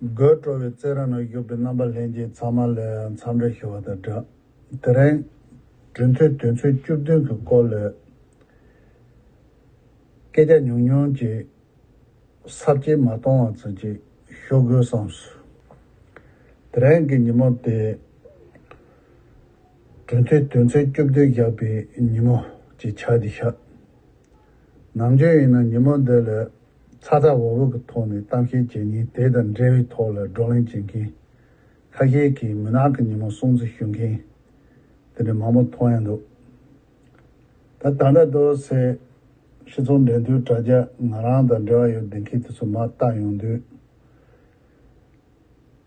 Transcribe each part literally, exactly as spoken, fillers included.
དགོད་བྲོ་བའི་རྩེད་ར་ནང་བཞུགས་པའི་རྣམ་པ་ལྷན་རྒྱས་ཚང་མ་ལ་འཚམས་འདྲི་ཞུ་བ་དང་སྦྲགས། དེ་རིང་གྲོས་མཐུན་དོན་ཚན་བཅུ་བདུན་གྱི་སྐོར་ལ་སྐད་ཆ་ཉུང་ཉུང་ཅིག་ས་བཅད་མ་གཏོང་བ་ཙམ་ཅིག་ཞུ་དགོས་བསམས་སོང་། དེ་རིང་གི་ཉིན་མོ་དེ་གྲོས་མཐུན་དོན་ཚན་བཅུ་བདུན་བཞག་པའི་ཉིན་མོ་ཅིག་ཆགས་བསྡད་ཤག། ནམ་རྒྱུན་ཡིན་ན་ཉིན་མོ་འདི་ལ་ཚ་ཚ་འུར་འུར་གྱི་ཐོག་ནས་གཏམ་བཤད་བྱེད་མཁན་དེ་དང་འབྲེལ་བའི་ཐོག་ལ་བགྲོ་གླེང་བྱེད་མཁན་ཁ་ཤས་ཀྱིས་མུན་ནག་གི་ཉིན་མོ་སྲུང་བརྩི་ཞུ་མཁན་དེ་འདྲ་མང་པོ་མཐོང་ཡ་འདུག། ད་ད་ལྟ་འདུག་སེ་སྤྱི་ཚོགས་འབྲེལ་མཐུད་དྲ་རྒྱ་ང་རང་དང་འབྲེལ་བ་ཡོད་བསྡད་མཁན་དེ་ཚོ་མར་བལྟ་ཡོང་དུས།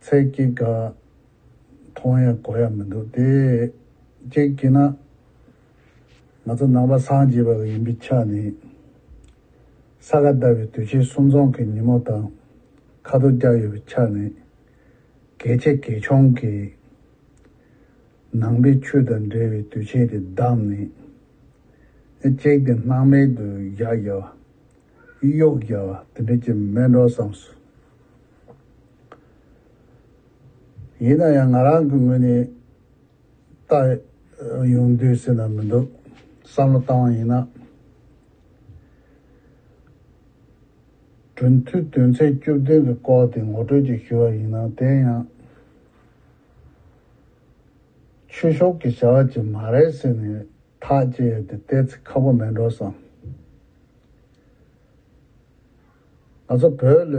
ཚིག་གཅིག་ག་མཐོང་ཡ་གོ་ཡ་མི་འདུག། དེ་གཅིག་བྱས་ན་ང་ཚོ་ནང་པ་སངས་རྒྱས་པ་ཡིན་པའི་ཆ་ནས་ས་ག་ཟླ་བའི་དུས་ཆེན་གསུམ་འཛོམས་ཀྱི་ཉིན་མོ་དང་ཁ་ཐོ་བརྒྱབ་ཡོད་པའི་ཆ་ནས་གལ་ཆེ་གལ་ཆུང་གི་ནང་པའི་ཆོས་དང་འབྲེལ་བའི་དུས་ཆེན་དེ་བདམས་ནས་གཅིག་དེ་སྣང་མེད་དུ་བཞག་ཡ་གཡུག་རྒྱག་པ་དེ་འདྲ་ཅིག་མེད་འགྲོ་བསམས་སོང་། ཡིན་ན་ཡང་ང་རང་གི་ངོས་ནས་ལྟ་ཡོང་དུས་ཟེར་ན་མི་འདུག། བསམ་བློ་བཏང་བ་ཡིན་ན། གྲོས་མཐུན་དོན་ཚན་བཅུ་བདུན་གྱི་སྐོར་དེ་ངོ་སྤྲོད་ཅིག་ཞུ་བ་ཡིན་ན། དེ་ཡང་ཆོས་ཕྱོགས་ཀྱི་བྱ་བ་ཅིག་མ་རེད་ཟེར་ནས་ཐག་བཅད་ཡ་དེ་ཏོག་ཙམ་ཁག་པོ་མེད་འགྲོ་བསམ། ང་ཚོ་བོད་ལ་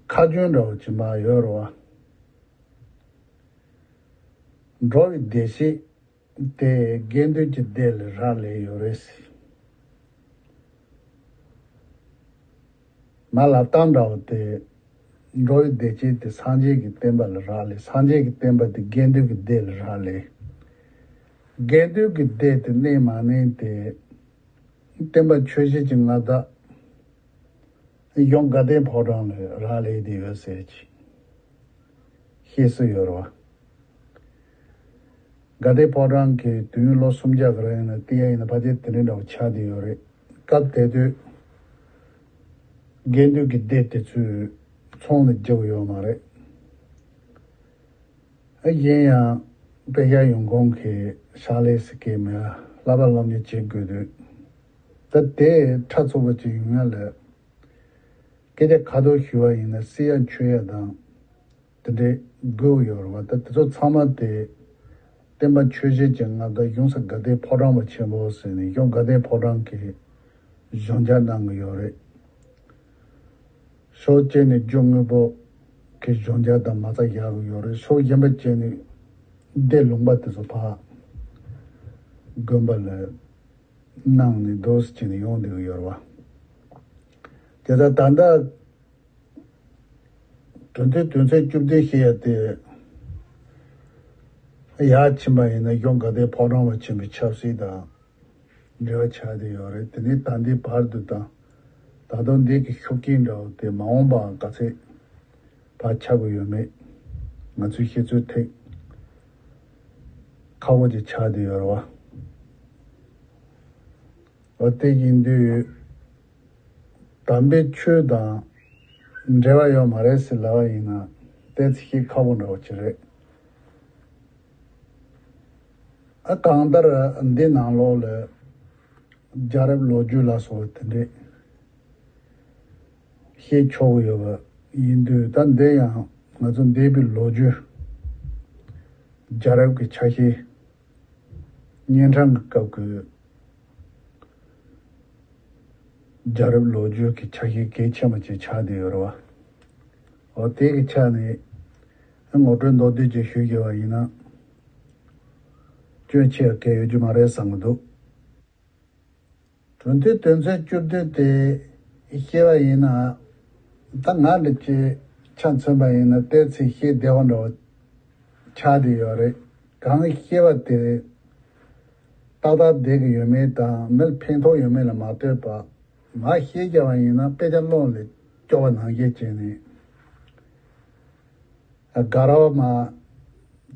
ཁ་རྒྱུན་འདྲ་བོ་ཅིག་མར་ཡོད་རེད་བ། འགྲོ་བའི་བདེ་གཤེགས་དེ་དགེ་འདུན་གྱི་སྡེ་ལ་རག་ལས་ཡོད་རེད་ཟེར། མར་ལབ་སྟངས་འདྲ་བོ་དེ། འགྲོ་བའི་བདེ་གཤེགས་དེ་སངས་རྒྱས་ཀྱི་བསྟན་པ་ལ་རག་ལས། སངས་རྒྱས་ཀྱི་བསྟན་པ་དེ་དགེ་འདུན་གྱི་སྡེ་ལ་རག་ལས། དགེ་འདུན་གྱི་སྡེ་དེ་གནས་མ་གནས་དེ། བསྟན་པ་ཆོས་བཞིན་གྱི་མངའ་བདག་གཞུང་དགའ་ལྡན་ཕོ་བྲང་ལ་རག་ལས་བསྡད་ཡོད་ཟེར་གྱི་བཤད་སྲོལ་ཡོད་རེད་བ། དགའ་ལྡན་ཕོ་བྲང་གི་དུས་ཡུན་ལོ་སུམ་བརྒྱ་གི་རིང་ལ་བལྟས་ཡ་ཡིན་ན་ཕལ་ཆེར་དེ་འདྲ་འདྲ་བོ་ཆགས་བསྡད་ཡོད་རེད། སྐབས་དེ་དུས་དགེ་འདུན་གྱི་སྡེ་དེ་ཚོས་ཚོང་ལ་རྒྱག་གི་ཡོད་མ་རེད། ཨ་གཞན་ཡང་དཔེ་ཆ་ཡོང་ཁུངས་ཀྱི་ཕྱག་ལས་སུ་སྐྱེལ་མི་བསླབ་པ་སློབ་གཉེར་བྱེད་དགོས་དུས། ད་དེ་ཕྲ་ཚུགས་པ་ཅིག་ཡོང་ཡ་ལ། སྐད་ཆ་ཁ་ཐོར་ཞུ་བ་ཡིན་ན་བསྲེ་ཡ་འཆུ་ཡ་དང་དེ་འདྲའི་དགོས་ཡོད་རེད་བ། ད་དེ་ཚོ་ཚང་མ་དེ་བསྟན་པ་ཆོས་བཞིན་གྱི་མངའ་བདག་གཞུང་ས་དགའ་ལྡན་ཕོ་བྲང་པ་ཆེན་པོ་ཟེར་ནས་གཞུང་དགའ་ལྡན་ཕོ་བྲང་གིས་གཞུང་བསྒྱུར་གནང་གི་ཡོད་རེད། ཕྱོགས་གཅིག་ནས་རྒྱུ་དངོས་པོ་གི་གཞུང་བསྒྱུར་དང་མ་རྩ་བཞག་གི་ཡོད་རེད། ཕྱོགས་གཞན་པ་གཅིག་ནས་སྡེ་ལུང་པ་དེ་ཚོ་ཕར་དགོན་པ་ལ་གནང་ནས་རྡོ་སུ་བྱས་ནས་ཡོང་བསྡད་ཀྱི་ཡོད་རེད་བ། དེ་ལྟར་ད་ལྟ་གྲོས་མཐུན་དོན་ཚན་བཅུ་བདུན་བཤད་ཡ་དེ་ཡར་ཕྱིན་པ་ཡིན་ན་གཞུང་དགའ་ལྡན་ཕོ་བྲང་པ་ཆེན་པོའི་ཆབ་སྲིད་དང་འབྲེལ་བ་ཆགས་བསྡད་ཡོད་རེད། དེ་ནས་ད་ལྟའི་བར་དུ་དང་ད་དུང་འདི་གི་ཤུགས་རྐྱེན་འདྲ་བོ་དེ་མ་འོངས་པའང་ག་ཚད་བར་ཆགས་ཀྱི་ཡོད་མེད་ང་ཚོས་ཤེས་ཚོད་ཐེག་ཁག་པོ་ཅིག་ཆགས་བསྡད་ཡོད་རེད་བ། འོ་དེ་ཡིན་དུས་དམ་པའི་ཆོས་དང་འབྲེལ་བ་ཡོད་མ་རེད་ཟེར་ལབ་པ་ཡིན་ན་ཏོག་ཙམ་ཤེས་ཁག་པོ་འདྲ་བོ་ཅིག་རེད། ཨ་གང་ལྟར་འདི་ནང་ལོགས་ལ་རྒྱལ་རབས་ལོ་རྒྱུས་ལ་སོགས་པ་དེ་འདྲས་ཤེས་ཆོག་གི་ཡོད་པ་ཡིན་དུས། ད་འདི་ཡང་ང་ཚོ་འདས་པའི་ལོ་རྒྱུས་རྒྱལ་རབས་ཀྱི་ཆ་ཤས་གཉན་འཕྲང་གི་སྐབས་ཀྱི་རྒྱལ་རབས་ལོ་རྒྱུས་ཀྱི་ཆ་ཤས་གལ་ཆེན་པོ་ཅིག་ཆགས་བསྡད་ཡོད་རེད་བ། འོ་དེ་གི་ཆ་ནས་ངོ་སྤྲོད་མདོར་བསྡུས་ཅིག་ཞུས་བཞག་པ་ཡིན་ན། སྐྱོན་ཆེ་བ་གང་ཡོད་རྒྱུ་མ་རེད་བསམ་གྱི་འདུག། གྲོས་མཐུན་དོན་ཚན་བཅུ་བདུན་དེ་བཤད་པ་ཡིན་ན། ད་ང་འདྲ་ཅིག་ཆ་མཚོན་པ་ཡིན་ན་ཏོག་ཙམ་བཤད་བདེ་བ་འདྲ་བོ་ཆགས་བསྡད་ཡོད་རེད། གང་བཤད་པ་དེ་ཏག་ཏག་བསྡད་ཀྱི་ཡོད་མེད་དང་མི་ལ་ཕན་ཐོགས་ཡོད་མེད་ལ་མ་ལྟོས་པར་མར་བཤད་བཞག་པ་ཡིན་ན་དཔེ་ཆ་ཀློག་ལས་སྐྱོ་བ་ནང་བཞིན་བྱས་ནས་དགའ་རབ་མ་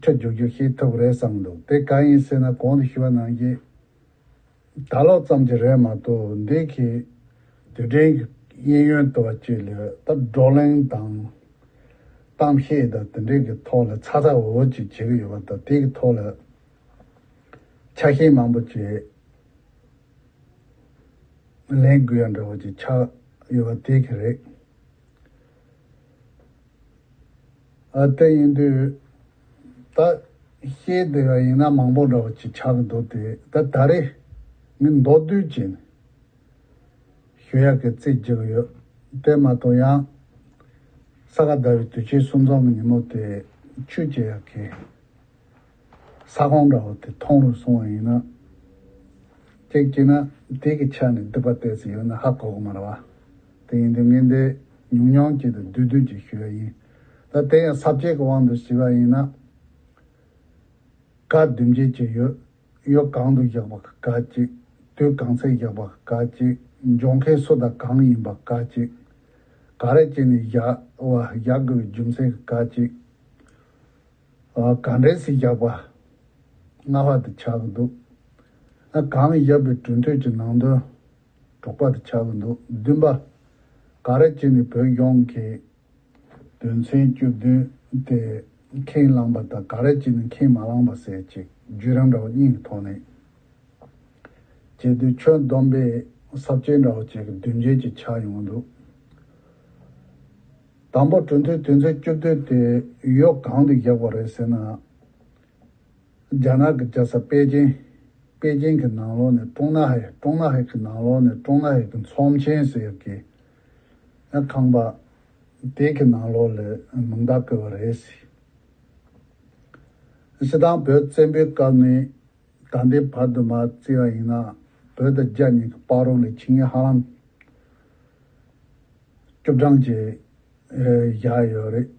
ཆ་རྒྱུག་རྒྱུག་བཤད་ཐུབ་རེད་བསམ་འདུག། དེ་གང་ཡིན་ཟེར་ན་གོང་དུ་ཞུས་པ་ནང་བཞིན། ད་ལོ་ཙམ་གྱི་རེད་མ་གཏོགས་འདི་གི་དུས་དྲན་གྱི་གཡས་གཡོན་དུ་བ་གཅིག་ལ་ད་བགྲོ་གླེང་དང་ གཏམ་བཤད་དང་དེ་འདྲའི་གི་ཐོག་ལ་ཚ་ཚ་འུར་འུར་ཅིག་བྱེད་ཀྱི་ཡོད་པ་དང་། དེ་གི་ཐོག་ལ་ཆ་ཤས་མང་པོ་ཅིག་ལེན་དགོས་ཡ་འདྲ་བོ་ཅིག་ཆགས་ཡོད་པ་དེ་གི་རེད། ཨ། དེ་ཡིན་དུས་ད་བཤད་བསྡད་པ་ཡིན་ན་མང་པོ་འདྲ་བོ་ཅིག་ཆགས་ཀྱི་འདུག་སྟེ། ད་ད་རེས་ངས་མདོར་བསྡུས་ཅིག་ཞུ་ཡག་གི་རྩིས་རྒྱག་གི་ཡོད། དེ་མ་གཏོགས་ཡང་ས་ག་ཟླ་བའི་དུས་ཆེན་གསུམ་འཛོམས་ཀྱི་ཉིན་མོ་དེ་ཆོས་བྱེད་ཡག་གི་ས་ཁོངས་འདྲ་བོ་དེ་མཐོང་རུ་སོང་བ་ཡིན་ན། གཅིག་བྱས་ན་དེ་གི་ཆ་ནས་སྡིག་པ་ཏོག་ཙམ་ཡོད་ན་ཧ་གོ་གི་མ་རེད་བ། དེ་ཡིན་དུས་ངས་འདི་ཉུང་ཉུང་ཅིག་དང་བསྡུས་བསྡུས་ཅིག་ཞུ་ཡ་ཡིན། ད་དེ་ཡང་ས་བཅད་ཀྱི་དབང་དུ་བྱས་པ་ཡིན་ན། བཀའ་བདུན་བརྒྱད་ཅིག་ཡོད། ཡུལ་གང་དུ་བཞག་པ་གི་བཀའ་གཅིག་དུས་གང་ཚེ་བཞག་པ་གི་བཀའ་གཅིག་འབྱུང་མཁན་སུ་དང་གང་ཡིན་པ་བཀའ་གཅིག་ག་རེ་བྱས་ནས་བཞག་པ་བཞག་དགོས་པའི་རྒྱུ་མཚན་གྱི་བཀའ་གཅིག་ཨ། ག་འདྲས་སེ་བཞག་པ་ལྔ་པ་དེ་ཆགས་ཀྱི་འདུག་ཨ། གང་བཞག་པའི་གྲོས་མཐུན་གྱི་ནང་དོན་དྲུག་པ་དེ་ཆགས་ཀྱི་འདུག་བདུན་པ། ག་རེ་བྱས་ནས་བོད་གཞུང་གི་དོན་ཚན་བཅུ་བདུན་དེ་ཁས་བླངས་པ་དང་། ག་རེ་བྱས་ནས་ཁས་མ་བླངས་པ་ཟེར་ཅིག་བརྒྱུད་རིམ་འདྲ་བོ་གཉིས་ཀྱི་ཐོག་ནས་བྱས་དུས། ཁྱོན་བསྡོམས་པའི་ས་བཅད་འདྲ་བོ་ཅིག་བདུན་བརྒྱད་ཅིག་ཆགས་ཡོང་གི་འདུག་དང་པོ་གྲོས་མཐུན་དོན་ཚན་བཅུ་བདུན་དེ་ཡུལ་གང་དུ་བཞག་པ་རེད་ཟེར་ན། རྒྱ་ནག་གི་རྒྱལ་ས་པེ་ཅིང་། པེ་ཅིང་གི་ནང་ལོགས་ནས་ཀྲུང་ནན་ཧའེ། ཀྲུང་ནན་ཧའེ་གི་ནང་ལོགས་ནས་ཀྲུང་ནན་ཧའེ་གི་ཚོམས་ཆེན་ཟེར་གི་ཁང་པ་དེ་གི་ནང་ལོགས་ལ་མིང་རྟགས་བཀོད་པ་རེད། སྤྱིར་བཏང་བོད་བཙན་པོའི་སྐབས་ནས་ད་ལྟའི་བར་དུ་མར་བརྩིས་པ་ཡིན་ན། བོད་དང་རྒྱ་གཉིས་ཀྱི་བར་རོགས་ལ་ཆིངས་ཡིག་ཧ་ལམ་བཅུ་གྲངས་ཅིག་ཨེ། བཞག་ཡོད་རེད།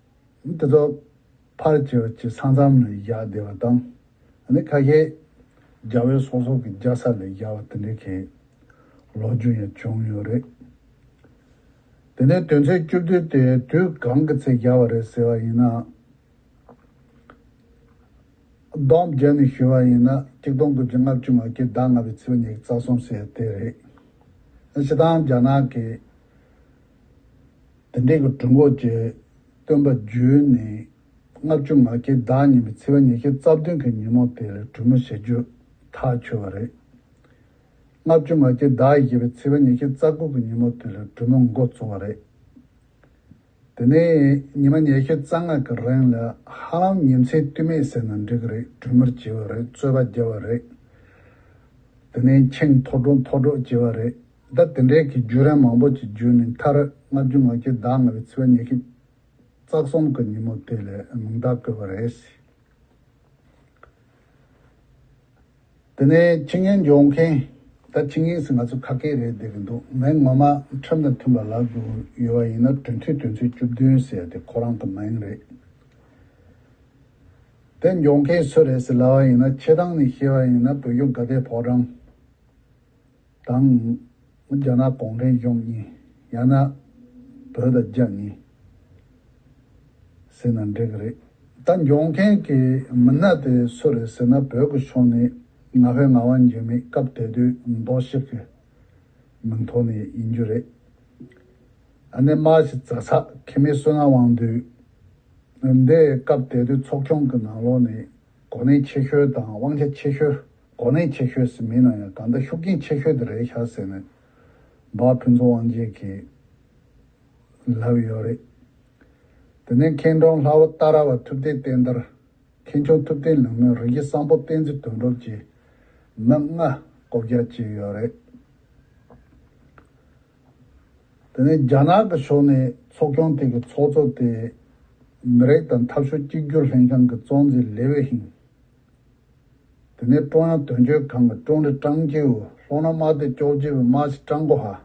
དེ་ཚོ་ཕར་བྱས་པ་ཅིག་ས་མཚམས་ལ་བཞག་བསྡད་པ་དང་། ཨ་ནི་ཁ་ཤས་རྒྱ་བོད་སོ་སོ་གི་རྒྱལ་ས་ལ་བཞག་པ་དེ་འདྲའི་གི་ལོ་རྒྱུས་ཡང་བྱུང་ཡོད་རེད། དེ་ནས་དོན་ཚན་བཅུ་བདུན་དེ་དུས་གང་གི་ཚེ་བཞག་པ་རེད་ཟེར་བ་ཡིན་ན། བསྡོམས་བརྒྱབ་ནས་ཞུས་པ་ཡིན་ན། ཆིག་སྟོང་དགུ་བརྒྱ་ལྔ་བཅུ་ང་བརྒྱད་ཟླ་ལྔ་པའི་ཚེས་པ་ཉི་ཤུ་རྩ་གསུམ་ཟེར་དེ་རེད། སྤྱིར་བཏང་རྒྱ་ནག་གི་དེ་འདྲའི་གི་གྲོས་འགོ་ཅིག་བཏོན་པ་བརྒྱུད་ནས། ལྔ་བཅུ་ང་བརྒྱད་ཟླ་གཉིས་པའི་ཚེས་པ་ཉི་ཤུ་རྩ་བདུན་གི་ཉིན་མོ་དེ་ལ་གྲོས་མོལ་བྱེད་རྒྱུ་ཐག་ཆོད་པ་རེད། ལྔ་བཅུ་ང་བརྒྱད་ཟླ་བཞི་པའི་ཚེས་པ་ཉི་ཤུ་རྩ་དགུ་གི་ཉིན་མོ་དེ་ལ་གྲོས་མོལ་འགོ་བཙུགས་པ་རེད། དེ་ནས་ཉི་མ་ཉི་ཤུ་རྩ་ལྔ་གི་རིང་ལ་ཧ་ལམ་ཉིན་མཚན་རྟིང་མེད་ཟེར་ན་འགྲིག་གི་རེད། གྲོས་མོལ་བྱས་པ་རེད། རྩོད་པ་བརྒྱབ་པ་རེད། དེ་ནས་ཆིངས་ཐོག་གྲོགས་ཐོག་གྲོགས་བྱས་པ་རེད། ད་དེ་འདྲའི་གི་བརྒྱུད་རིམ་མང་པོ་ཅིག་བརྒྱུད་ནས། མཐར་ལྔ་བཅུ་ང་བརྒྱད་ཟླ་ལྔ་པའི་ཚེས་པ་ཉི་ཤུ་རྩ་གསུམ་གི་ཉིན་མོ་དེ་ལ་མིང་རྟགས་བཀོད་པ་རེད། དེ་ནས་ཆིངས་ཡིག་འཇོག་མཁན། ད་ཆིངས་ཡིག་ཟེར་ང་ཚོ་ཁ་སྐད་རེད་བསྡད་ཀྱི་འདུག་མིང་ངོ་མ་ཁྲིམས་དང་མཐུན་པ་ལབ་དགོས་ཡོད་པ་ཡིན་ན། གྲོས་མཐུན་དོན་ཚན་བཅུ་བདུན་ཟེར་དེ་ཁོ་རང་གི་མིང་རེད། དེ་འཇོག་མཁན་སུ་རེད་ཟེར་ལབ་པ་ཡིན་ན། སྤྱིར་བཏང་ནས་བཤད་པ་ཡིན་ན། བོད་གཞུང་དགའ་ལྡན་ཕོ་བྲང་དང་། རྒྱ་ནག་གུང་ཁྲན་གཞུང་གཉིས། ཡང་ན་བོད་དང་རྒྱ་གཉིས་ཟེར་ན་འགྲིག་གི་རེད། ད་འཇོག་མཁན་གྱི་མི་སྣ་དེ་སུ་རེད་ཟེར་ན། བོད་ཀྱི་ཕྱོགས་ནས་ང་ཕོད་ངག་དབང་འཇིགས་མེད། སྐབས་དེ་དུས་མདོ་སྤྱི་གི་མིང་ཐོག་ནས་ཡིན་རྒྱུ་རེད། ཨ་ནི་རྨ་ཆུ་རྫ་ཚ་མཁན་མི་བསོད་ནམས་དབང་འདུས། འདི་སྐབས་དེ་དུས་ཚོགས་ཆུང་གི་ནང་ལོགས་ནས་གོ་གནས་ཆེ་ཤོས་དང་དབང་ཆ་ཆེ་ཤོས། གོ་གནས་ཆེ་ཤོས་ཟེར་མིན་ན་ཡང་། གང་ལྟར་ཤུགས་རྐྱེན་ཆེ་ཤོས་དེ་རེད་ཤག་ཟེར་ནས་འབའ་ཕུན་ཚོགས་དབང་རྒྱལ་གྱིས་ལབ་ཡོད་རེད། དེ་ནས་མཁན་དྲུང་ལྷ་བུ་ཏཱ་ར་བ་ཐུབ་བསྟན་བསྟན་དར། མཁན་ཆུང་ཐུབ་བསྟན་ལིང་མོན། རིགས་བཞི་བསམ་ཕོ་བསྟན་འཛིན་དོན་གྲུབ་བཅས་མི་ལྔ་བསྐོ་བཞག་བྱས་ཡོད་རེད། དེ་ནས་རྒྱ་ནག་གི་ཕྱོགས་ནས་ཚོགས་ཆུང་དེ་གི་ཚོགས་གཙོ་དེ་མི་རིགས་དང་འཐབ་ཕྱོགས་གཅིག་གྱུར་ལྷན་ཁང་གི་གཙོ་འཛིན་ལེ་ཝེ་ཧིང་། དེ་ནས་ཀྲུང་དབྱང་དོན་གཅོད་ཁང་གི་ཀྲུང་ཀྲི་ཀྲང་ཅིའུ། ལྷོ་ནུབ་དམག་སྡེ་བཅོ་བརྒྱད་པའི་དམག་སྤྱི་ཀྲང་གོ་ཧྭ།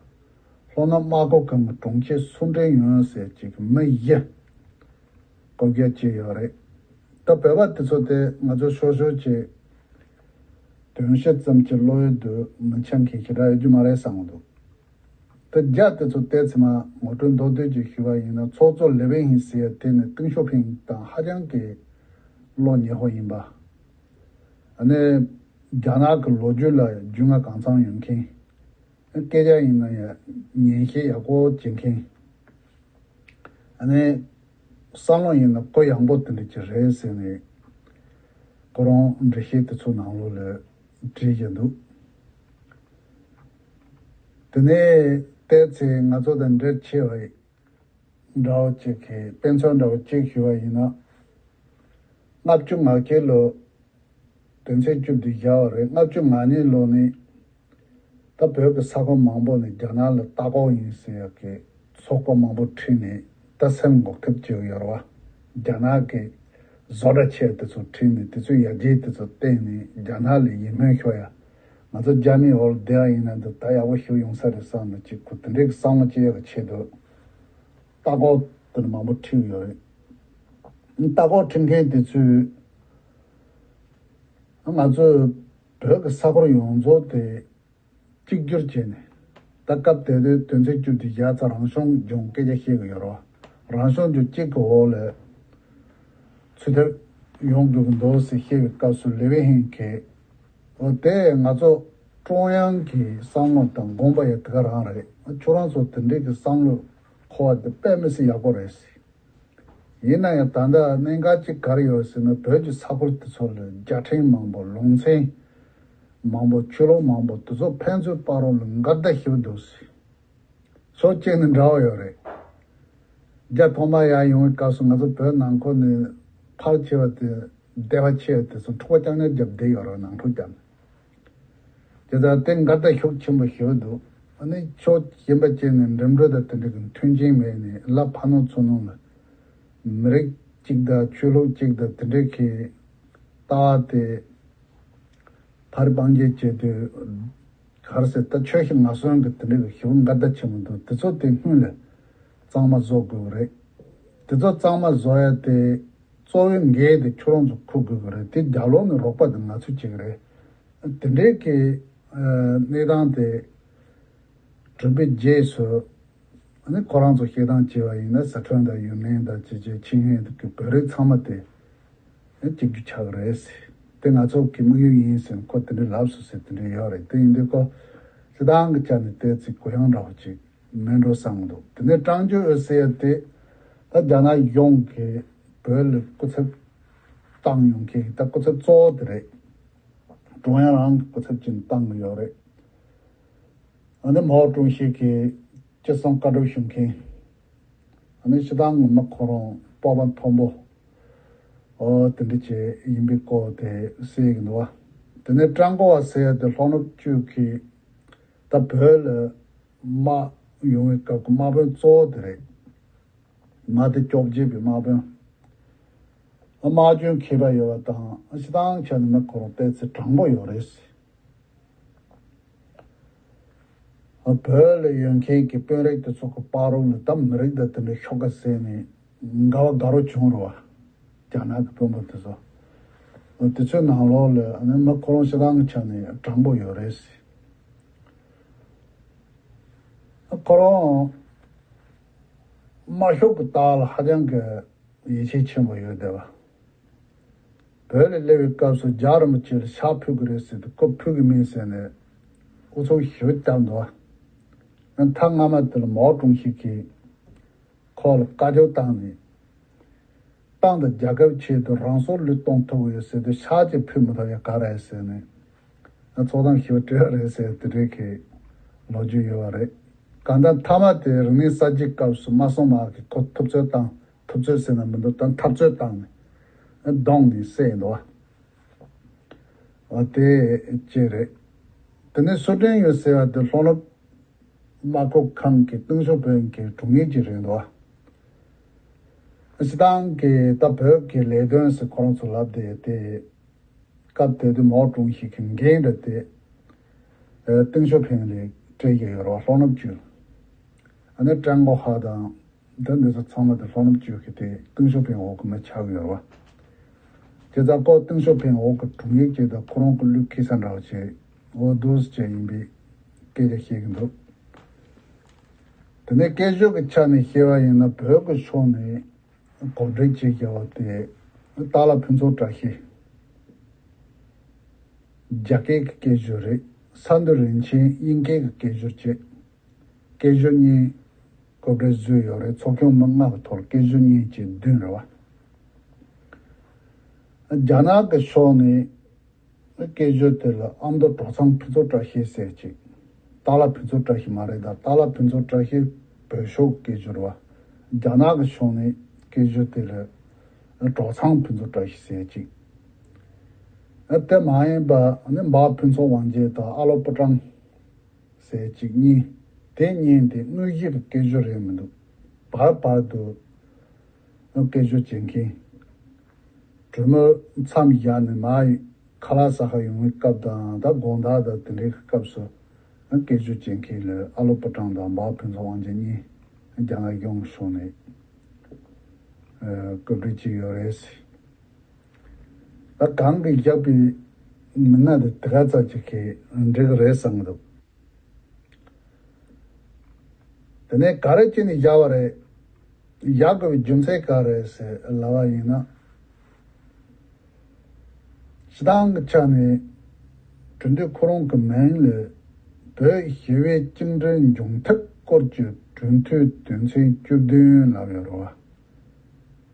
ལྷོ་ནུབ་དམག་ཁུལ་ཁང་གི་དྲུང་ཆེ་སུན་ཀྲེང་ཡོན་ཟེར་གཅིག་གི་མི་བཞི་བསྐོ་བཞག་བྱས་ཡོད་རེད། ད་བོད་པ་དེ་ཚོ་དེ་ང་ཚོ་ཤོར་ཤོར་བྱས། དོན་ཤེས་ཙམ་གྱི་བློ་ཡུལ་དུ་མི་འཆང་མཁན་ཞེ་དྲག་ཡོད་རྒྱུ་མ་རེད་བསམ་གྱི་འདུག་ད་རྒྱ་དེ་ཚོ་བལྟས་ཚེ། མར་ངོ་སྤྲོད་མདོར་བསྡུས་ཅིག་ཞུས་པ་ཡིན་ན། ཚོགས་གཙོ་ལེ་ཝེ་ཧིང་ཟེར་ཡ་དེ་ནི་ཏེང་ཞའོ་ཕིང་དང་ཧ་ཅང་གི་བློ་ཉེ་པོ་ཡིན་པ། ཨ་ནི་རྒྱ་ནག་གི་ལོ་རྒྱུས་ལ་རྒྱུས་མངའ་གང་འཚམ་ཡོད་མཁན། སྐད་ཆ་ཡིན་ན་ཡང་ཉན་ཤེས་ཡག་པོ་བྱེད་མཁན། ཨ་ནི་ བསམ་བློ་ཡིན་ན་གུ་ཡངས་པོ་དེ་འདྲ་ཅིག་རེད་ཟེར་ནས་ཁོ་རང་འགྲེལ་བཤད་དེ་ཚོ་ནང་ལོགས་ལ་བྲིས་བཞག་འདུག། དེ་ནས་བལྟས་ཚེ་ང་ཚོ་དང་འབྲེལ་ཆེ་བ་འདྲ་བོ་ཅིག་གི་དཔེ་མཚོན་འདྲ་བོ་ཅིག་ཞུ་བ་ཡིན་ན། ལྔ་བཅུ་ང་བརྒྱད་ལོ་དོན་ཚན་བཅུ་བདུན་བཞག་པ་རེད། ལྔ་བཅུ་ང་གཉིས་ལོ་ནས་ད་བོད་ཀྱི་ས་ཁུལ་མང་པོ་ནས་རྒྱ་ནག་ལ་ལྟ་སྐོར་ཡིན་ཟེར་ཡག་གི་ཚོགས་པ་མང་པོ་ཁྲིད་ནས་ད་སེམས་འགུག་ཐབས་བྱེད་ཀྱི་ཡོད་རེད་བ། རྒྱ་ནག་གི་བཟོ་གྲྭ་ཆེ་དེ་ཚོ་ཁྲིད་ནས་དེ་ཚོའི་ཡར་རྒྱས་དེ་ཚོ་བསྟན་ནས་རྒྱ་ནག་ལ་ཡིད་སྨོན་ཤོར་ཡ། ང་ཚོ་རྒྱ་མིའི་འོག་ལ་བསྡད་ཡ་ཡིན་ན་འདི་ད་ཡག་པོ་ཞིག་ཡོང་ས་རེད་བསམ་ནས་ཅིག་ཁོ་དེ་འདྲའི་བསམ་བློ་སྐྱེ་ཡག་ཆེད་དུ་ལྟ་སྐོར་དེ་འདྲ་མང་པོ་ཁྲིད་ཡོད་རེད། ལྟ་སྐོར་ཁྲིད་མཁན་དེ་ཚོས་ང་ཚོའི་བོད་ཀྱི་ས་ཁུལ་ཡོངས་རྫོགས་དེ་གཅིག་གྱུར་བྱས་ནས། ད་སྐབས་དེ་དུས་དོན་ཚན་བཅུ་བདུན་བཞག་ཚར་རང་སྐྱོང་ལྗོངས་སྐད་ཆ་བཤད་ཀྱི་ཡོད་རེད་བ། རང་སྐྱོང་ལྗོངས་གཅིག་གི་འོག་ལ་ཚུད་ཐབས་ཡོང་དགོས་ཀྱི་འདུག་ཟེར་བཤད་པའི་སྐབས་སུ་ལི་ཝེ་ཧིན་གྱིས། འོ་དེ་ང་ཚོ་ཀྲུང་དབྱང་གི་བསམ་བློ་དང་དགོངས་པ་ཡང་དེ་ག་རང་རེད། ཁྱོད་རང་ཚོ་དེ་འདྲའི་གི་བསམ་བློ་འཁོར་བ་དེ་དཔེ་མི་སྲིད་ཡག་པོ་རེད་ཟེར། ཡིན་ན་ཡང་ད་ལྟ་གནད་འགག་ཅིག་ག་རེ་ཡོད་ཟེར་ན། བོད་ཀྱི་ས་ཁུལ་དེ་ཚོ་ལ་རྒྱལ་ཕྲན་མང་པོ། ལུང་ཚན་མང་པོ། ཆོས་ལུགས་མང་པོ། དེ་ཚོ་ཕན་ཚུན་བར་རོ་ལ་འགལ་ཟླ་ཞེ་པོ་འདུག་ཟེར། ཕྱོགས་གཅིག་ནས་འདྲ་བོ་ཡོད་རེད། རྒྱ་ཐོག་མ་ཡར་ཡོང་བའི་སྐབས་སུ་ང་ཚོ་བོད་ནང་ཁུལ་ནས་ཕལ་ཆེ་བ་དེ་སྡེ་བ་ཆེ་བ་དེ་ཚོ་འཁྲུག་པ་རྐྱང་རྐྱང་བརྒྱབ་བསྡད་ཡོད་རེད། ནང་འཁྲུག་བརྒྱབ་ནས། དེ་ལྟར་དེ་འགལ་ཟླ་ཤུགས་ཆེན་པོ་ཞེ་པོ་འདུག། ཨ་ནི་ཕྱོགས་གཞན་པ་ཅིག་ནས་འགྲིམ་འགྲུལ་དང་དེ་འདྲ་གི་མཐུན་རྐྱེན་མེད་ནས་ལ་ཕ་ནོ་ཚོ་ནང་ལ་མི་རིགས་གཅིག་དང་ཆོས་ལུགས་གཅིག་དང་དེ་འདྲ་གི་ལྟ་བ་དེ་ཕར་སྤང་བྱེད་བྱེད་དུས་ག་རེ་ཟེར། ད་ཆོས་ཤིག་ང་སོན་གི་དེ་འདྲ་གི་ཞེ་པོ་འགལ་ཟླ་ཆེན་པོ་འདུག། དེ་ཚོ་དེ་སྔོན་ལ་གཙང་མ་བཟོ་དགོས་རེད། དེ་ཚོ་གཙང་མ་བཟོ་ཡ་དེ་གཙོ་བོའི་འགན་དེ་ཁྱོད་རང་ཚོ་འཁུར་དགོས་ཀྱི་རེད། དེ་རྒྱབ་ལོགས་ནས་རོགས་པ་དེ་ང་ཚོ་བྱེད་ཀྱི་རེད། དེ་འདྲའི་གི་ཨ་གནས་སྟངས་དེ་གྲུབ་པའི་རྗེས་སུ། ཨ་ནི་ཁོ་རང་ཚོ་བཤད་སྟངས་བྱས་པ་ཡིན་ན། ཟི་ཁྲོན་དང་ཡུན་ནན་དང་ཅི་ཅི་ཆིན་ཧེ་གི་བོད་རིགས་ཚང་མ་དེ་གཅིག་གྱུར་ཆགས་ཀྱི་རེད་ཟེར། དེ་ང་ཚོ་གི་དམིགས་ཡུལ་ཡིན་ཟེར་ཁོ་དེ་འདྲའི་ལབ་སོང་ཟེར། དེ་འདྲའི་ཡོད་རེད། དེ་ཡིན་དུས་ཁོ་སྤྱིར་བཏང་གི་ཆ་ནས་དེ་ཚིག་གུ་ཡངས་འདྲ་བོ་ཅིག་མིན་འགྲོ་བསམ་གྱི་འདུག། དེ་ནས་ཀྲང་ཅིན་ཨུན་ཟེར་ཡ་དེ་ད་རྒྱ་ནག་གཞུང་གིས་བོད་ལ་སྐུ་ཚབ་བཏང་ཡོང་མཁན་གྱི་ད་སྐུ་ཚབ་གཙོ་བོ་དེ་རེད། ཀྲུང་དབྱང་རང་གི་སྐུ་ཚབ་ཅིག་བཏང་གི་ཡོད་རེད། ཨ་ནི་མའོ་ཀྲུང་ཞི་གིས་ཅི་གསུང་བཀའ་སྒྲུབ་ཞུ་མཁན། ཨ་ནི་སྤྱིར་བཏང་ངོ་མ་ཁོ་རང་སྤོབས་པ་མཐོན་པོ། ཨོ་དེ་འདྲ་ཅིག་ཡིན་པའི་སྐོར་དེ་གསལ་གྱི་འདུག་བ། དེ་ནས་ཀྲང་གོ་ཝ་ཟེར་ཡ་དེ་ལྷོ་ནུབ་ཅུས་ཀྱི་ད་བོད་ལ་དམག་ཡོང་བའི་སྐབས་ཀྱི་དམག་དཔོན་གཙོ་བོ་དེ་རེད། དམག་སྡེ་བཅོ་བརྒྱད་པའི་དམག་དཔོན། དམག་སྤྱོད་མཁས་པ་ཡོད་པ་དང་། སྤྱིར་བཏང་བྱས་ན་ཁོ་རང་བལྟས་ཚེ་དྲང་པོ་ཡོད་རེད། བོད་ལ་ཡོད་མཁན་གྱི་དཔོན་རིགས་དེ་ཚོ་གི་བར་རོ་ལ་ད་མི་རིགས་དང་དེ་འདྲའི་ཤོག་ཁ་བཟས་ནས་འགལ་བ་དགའ་རོགས་བྱུང་རེད་བ། རྒྱ་ནག་གི་དཔོན་པོ་དེ་ཚོ། དེ་ཚོའི་ནང་ལོགས་ལ་ཨ་ནི་མི་ཁོ་རང་སྤྱིར་བཏང་གི་ཆ་ནས་དྲང་པོ་ཡོད་རེད། ཁོ་རང་དམར་ཤོག་གི་ལྟག་ལ་ཧ་ཅང་གི་ཡིད་ཆེས་ཆེན་པོ་ཡོད་བསྡད་པ། བོད་ལ་སླེབས་པའི་སྐབས་སུ་རྒྱལ་བ་རིན་པོ་ཆེ་ལ་ཕྱག་ཕུལ་གི་རེད་ཟེར་དུས་ཁོ་ཕུལ་གི་མིན་ཟེར་ནས་ཨུ་ཚུགས་ཞེ་པོ་བརྒྱབ་འདུག་བ། མཐའ་མ་དེ་ལ་མའོ་ཀྲུང་ཞི་གིས་ཁོ་ལ་བཀའ་བཀྱོན་བཏང་ནས། ཏང་དང་རྒྱལ་ཁབ་ཆེད་དུ་རང་སྲོག་བློས་གཏོང་ཐུབ་ཀྱི་ཡོད་ཟེར་དུས་ཕྱག་ཅིག་ཕུལ་མི་ཐུབ་ཡ་ག་རེ་ཟེར་ནས། ཚོགས་གཏམ་ཞིག་སྤྲད་ཡ་རེད་ཟེར་དེ་འདྲའི་གི་ལོ་རྒྱུས་ཡོད་པ་རེད། གང་ལྟར་མཐའ་མ་དེ་རིག་གནས་གསར་བརྗེའི་སྐབས་སུ་མ་སོང་མ་གི་ཁོ་ཐུབ་ཚོད་བཏང་། ཐུབ་ཚོད་ཟེར་ན་མི་འདུག། ད་འཐབ་རྩོད་བཏང་ནས་བརྡུངས་ནས་བསད་འདུག་བ། འོ་དེ་གཅིག་རེད། དེ་ནས་སུ་ཀྲེན་ཡུས་ཟེར་བ་དེ་ལྷོ་ནུབ་དམག་ཁུལ་ཁང་གི་ཏེང་ཞའོ་ཕིང་གི་དྲུང་ཡིག་ཅིག་རེད་འདུག། སྤྱིར་བཏང་གི་ད་བོད་ཀྱི་ལས་དོན་ཟེར་ཁོ་རང་ཚོ་ལབ་བསྡད་དེ། སྐབས་དེ་དུས་མའོ་ཀྲུང་ཞི་གི་འགན་འདྲ་དེ་ཏེང་ཞའོ་ཕིང་ལ་སྤྲད་ཀྱི་ཡོད་རེད་བ། ལྷོ་ནུབ་ཅུས། ཨ་ནི་ཀྲང་གོ་ཧྭ་དང་། ད་འདི་ཚོ་ཚང་མ་དེ་ལྷོ་ནུབ་ཅུས་ཀྱི་དེ་ཏེང་ཞའོ་ཕིང་འོག་གི་མི་ཆགས་ཀྱི་ཡོད་རེད་བ། དེ་ཙང་ཁོ་ཏེང་ཞའོ་ཕིང་འོག་གི་དྲུང་ཡིག་ཅིག་དང་ཁོ་རང་གི་གླུ་འཁྱེར་ས་འདྲ་བ་ཅིག་འོ་འདུག་སེ་བྱས་ཡིན་པའི་སྐད་ཆ་བཤད་ཀྱི་འདུག། དེ་ནས་སྐད་སྒྱུར་གྱི་ཆ་ནས་བཤད་པ་ཡིན་ན་བོད་ཀྱི་ཕྱོགས་ནས་གོ་སྒྲིག་བྱས་བཞག་པ་དེ་སྟག་ལྷ་ཕུན་ཚོགས་བཀྲ་ཤིས། རྒྱ་སྐད་ཀྱི་སྐད་སྒྱུར་རེད། ས་འདུ་རིན་ཆེན་དབྱིན་སྐད་ཀྱི་སྐད་སྒྱུར་བྱས། སྐད་སྒྱུར་གཉིས་ སྐུ་བགྲེས་བཟོས་ཡོད་རེད། ཚོགས་ཆུང་མི་ལྔ་གི་ཐོག་སྐད་ཞུ་གཉིས་བྱས་བདུན་རེད་བ། རྒྱ་ནག་གི་ཕྱོགས་ནས་སྐད་ཞུ་དེ་ལ་ཨ་མདོ་གྲོག་ཚང་ཕུན་ཚོགས་བཀྲ་ཤིས་ཟེར་ཅིག་ཏཱ་ལ་ཕུན་ཚོགས་བཀྲ་ཤིས་མ་རེད་ད། ཏཱ་ལ་ཕུན་ཚོགས་བཀྲ་ཤིས་བོད་ཤོག་སྐད་ཞུ་རེད་བ། རྒྱ་ནག་གི་ཕྱོགས་ནས་སྐད་ཞུ་དེ་ལ་གྲོག་ཚང་ཕུན་ཚོགས་བཀྲ་ཤིས་ཟེར་ཅིག་དེ་མ་ཡིན་པ་ནི་འབའ་ཕུན་ཚོགས་དབང་རྒྱལ་དང་ཨ་ལོ་པུ་ཀྲང་ཟེར་གཅིག་གཉིས། དེ་གཉིས་དེ་དངོས་གཞི་གི་སྐད་ཞུ་རེད་མི་འདུག་བར་བར་དུ་སྐད་ཞུ་བྱེད་མཁན། གྲོས་མོལ་མཚམས་བཞག་ནས་མར་ཁ་ལག་ཟ་ག་ཡོང་བའི་སྐབས་དང་ད་དགོང་དག་དང་དེ་འདྲའི་སྐབས་སུ་སྐད་ཞུ་བྱེད་མཁན་ལ་ཨ་ལོ་པུ་ཀྲང་དང་འབའ་ཕུན་ཚོགས་དབང་རྒྱལ་གཉིས་རྒྱ་ནག་གཞུང་ཕྱོགས་ནས་སྐུ་བགྲེས་ཅིག་ཡོད་རེད། ད་གང་གིས་བཞག་པའི་མི་སྣ་དེ་དེ་ག་ཙམ་ཅིག་གིས་འགྲིག་གི་རེད་བསམ་གི་འདུག་དེ་ནས་ག་རེ་བྱས་ནས་བཞག་པ་རེད། བཞག་དགོས་པའི་རྒྱུ་མཚན་ག་རེ་རེད་ཟེར་ལབ་པ་ཡིན་ན། སྤྱི་བཏང་གི་ཆ་ནས་གྲོས་མཐུན་ཁོ་རང་གི་མིང་ལ་བོད་ཞི་བའི་བཅིངས་འགྲོལ་འབྱུང་ཐབས་སྐོར་གྱི་གྲོས་མཐུན་དོན་ཚན་བཅུ་བདུན་ལབ་ཡོད་རེད་བ།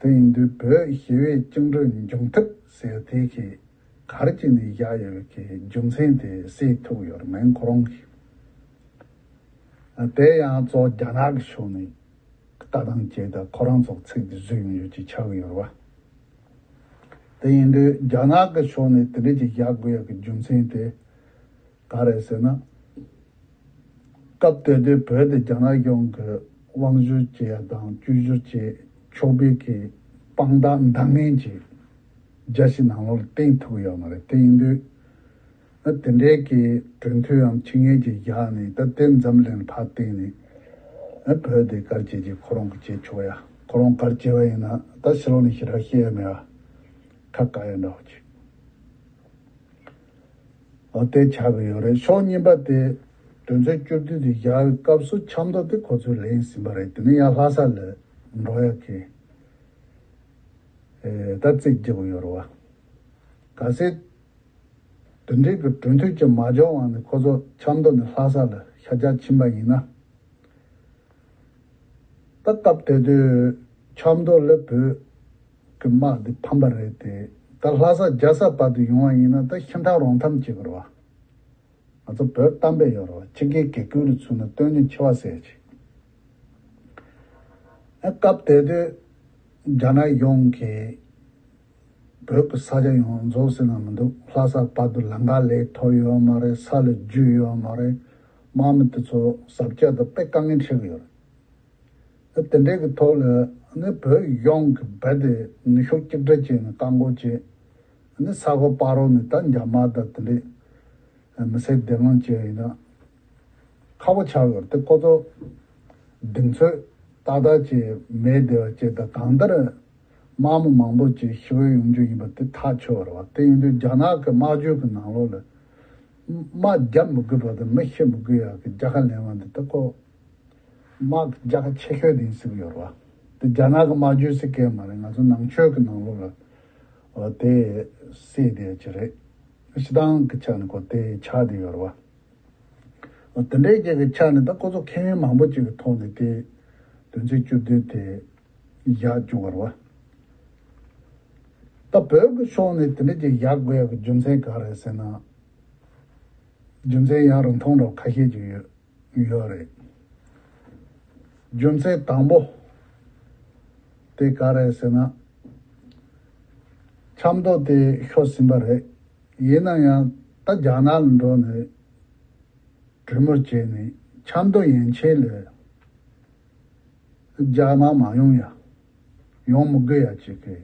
དེ་ཡིན་དུས་བོད་ཞི་བའི་བཅིངས་འགྲོལ་འབྱུང་ཐབས་ཟེར་དེ་གི་ག་རེ་བྱས་ནས་བཞག་ཡོད་ཀྱི་རྒྱུ་མཚན་དེ་གསལ་ཐུབ་ཡོད་རེད། མིང་ཁོ་རང་གི། དེ་ཡང་གཙོ་བོ་རྒྱ་ནག་གི་ཕྱོགས་ནས་ལྟ་སྟངས་བྱས་དང་ཁོ་རང་ཚོ་ཚིག་དེ་བཟོས་ཡོང་ཡོད་ཀྱི་ཆགས་ཀྱི་ཡོད་རེད་བ། དེ་ཡིན་དུས་རྒྱ་ནག་གི་ཕྱོགས་ནས་དེ་འདྲ་ཅིག་བཞག་དགོས་ཡག་གི་རྒྱུ་མཚན་དེ་ག་རེད་ཟེར་ན། སྐབས་དེ་དུས་བོད་དེ་རྒྱ་ནག་གཞུང་གི་དབང་བསྒྱུར་བྱེད་ཡ་དང་བཅོས་བསྒྱུར་བྱེད་ཆོག་པའི་གི་དཔང་རྟགས་འདང་ངེས་ཀྱི་རྒྱ་ཆེ་ནང་ལོགས་ལ་བསྟན་ཐུབ་ཡོད་མ་རེད། དེ་ཡིན་དུས་ཨ་དེ་འདྲའི་གི་གྲོས་མཐུན་ཡང་ཆིངས་ཡིག་ཅིག་བཞག་ནས་ད་དེ་འཛམ་གླིང་ལ་ཕར་བསྟན་ནས་ཨ་བོད་དེ་གར་བྱེད་ཀྱི་ཁོ་རང་གི་བྱེད་ཆོག་ཡ། ཁོ་རང་གར་བྱེད་པ་ཡིན་ན་ད་ཕྱི་ལོགས་ནས་ཞེ་དྲག་ཤེས་ཡ་མེད་པ་ཁ་བཀག་ཡ་འདྲ་བོ་ཅིག་འོ་དེ་ཆགས་ཀྱི་ཡོད་རེད། ཕྱོགས་གཉིས་པ་དེ་དོན་ཚན་བཅུ་བདུན་དེ་བཞག་པའི་སྐབས་སུ་ཆབ་མདོ་དེ་ཁོ་ཚོས་ལེན་ཟིན་པ་རེད། དེ་ནས་ཡང་ལྷ་ས་ལ་འགྲོ་ཡག་གི་ཨེ་ད་རྩིས་རྒྱག་གི་ཡོད་རེད་བ། གལ་སྲིད་དེ་འདྲའི་གི་གྲོས་མཐུན་ཅིག་མ་འཇོག་བ་ནས་ཁོ་ཚོ་ཆབ་མདོ་ནས་ལྷ་ས་ལ་ཤར་རྒྱག་ཕྱིན་པ་ཡིན་ན། ད་སྟབས་དེ་དུས་ཆབ་མདོ་ལ་བོད་ཀྱི་དམག་འདི་ཕམ་པ་རེད་དེ། ད་ལྷ་ས་རྒྱལ་ས་བར་དུ་ཡོང་བ་ཡིན་ན་ད་ཤི་འཐབ་རོ་འཐབ་བྱེད་དགོས་རེད་བ། ང་ཚོ་བོད་གཏམ་དཔེ་ཡོད་རེད་བ། ཁྱི་རྒན་གེ་ཁུལ་དུ་ཚུད་ན་སྟོན་ཉིན་འཆི་བ་ཟེར་ཅིག་ཨ་སྐབས་དེ་དུས་རྒྱ་ནག་གཞུང་གིས་བོད་ཀྱི་ས་ཆ་ཡོངས་རྫོགས་ཟེར་ན་མི་འདུག་ལྷ་ས་བར་དུ་ལམ་ཁ་ལས་ཐོབ་ཡོད་མ་རེད། ས་ལ་རྒྱུས་ཡོད་མ་རེད། དམག་མི་དེ་ཚོ་ཟབ་རྒྱས་དང་དཔེ་དཀའ་ངལ་འཕྲད་ཀྱི་ཡོད་རེད། དེ་འདྲའི་གི་ཐོག་ལ་ནི་བོད་གཞུང་གི་རྦད་དེ་ནུས་ཤུགས་གཅིག་སྒྲིལ་བྱས་ནས་བཀག་འགོག་བྱས། ནི་ས་གོ་སྤ་རོ་ནས་ད་འཇབ་དམག་དང་དེ་འདྲའི་མི་སེར་བདེ་དབང་བཅས་ཡིན་ན་ཁག་པོ་ཆགས་ཡོད་རེད། དེ་ཁོ་ཚོ་གདེང་ཚོད་ཏག་ཏག་བྱས་མེད་བསྡད་པ་བཅས་དང་གང་ལྟར་དམག་མི་མང་པོ་ཅིག་ཤི་བ་ཡོང་རྒྱུ་ཡིན་པ་དེ་ཐག་ཆོད་པ་རེད་བ། དེ་ཡིན་དུས་རྒྱ་ནག་གི་དམག་ཇུས་ཀྱི་ནང་ལོགས་ལ་དམག་རྒྱབ་མི་དགོས་པ་དང་མི་ཤི་མི་དགོས་ཡག་གི་རྒྱལ་ཁ་ལེན་པ་འདི་ད་ཁོ། དམག་གི་རྒྱལ་ཁ་ཆེ་ཤོས་དེ་ཡིན་སྲིད་ཀྱི་ཡོད་རེད་བ། དེ་རྒྱ་ནག་གི་དམག་ཇུས་སྲིད་སྐད་མ་རེད། ང་ཚོ་ནང་ཆོས་ཀྱི་ནང་ལོགས་ལ་འོ་དེ་སྲིད་དེ་ཅི་རེད། སྤྱི་བཏང་གི་ཆ་ནས་ཁོ་དེ་ཆགས་བསྡད་ཡོད་རེད་བ། འོ་དེ་འདྲའི་རྒྱལ་གྱི་ཆ་ནས་ད་ཁོ་ཚོ་མཁས་དབང་མང་པོ་ཅིག་གི་ཐོག་ནས་དེ་དོན་ཚན་བཅུ་བདུན་དེ་བཞག་བཅུག་པ་རེད་བ། ད་བོད་ཀྱི་ཕྱོགས་ནས་དེ་འདྲ་ཅིག་བཞག་དགོས་ཡག་གི་རྒྱུ་མཚན་ག་རེ་ཟེར་ན། རྒྱུ་མཚན་ཡང་རིང་ཐུང་འདྲ་བོ་ཁ་ཤས་ཅིག་ཡོད། ཡོད་རེད། རྒྱུ་མཚན་དང་པོ་དེ་ག་རེད་ཟེར་ན། ཆབ་མདོ་དེ་ཤོར་ཟིན་པ་རེད། ཡིན་ན་ཡང་ད་རྒྱ་ནག་ལ་འགྲོ་ནས་གྲོས་མོལ་བྱས་ནས་ཆབ་མདོ་ཡན་ཆད་ལ་རྒྱ་དམག་མ་ཡོང་ཡ། ཡོང་མི་དགོས་ཡ་ཅིག་གི།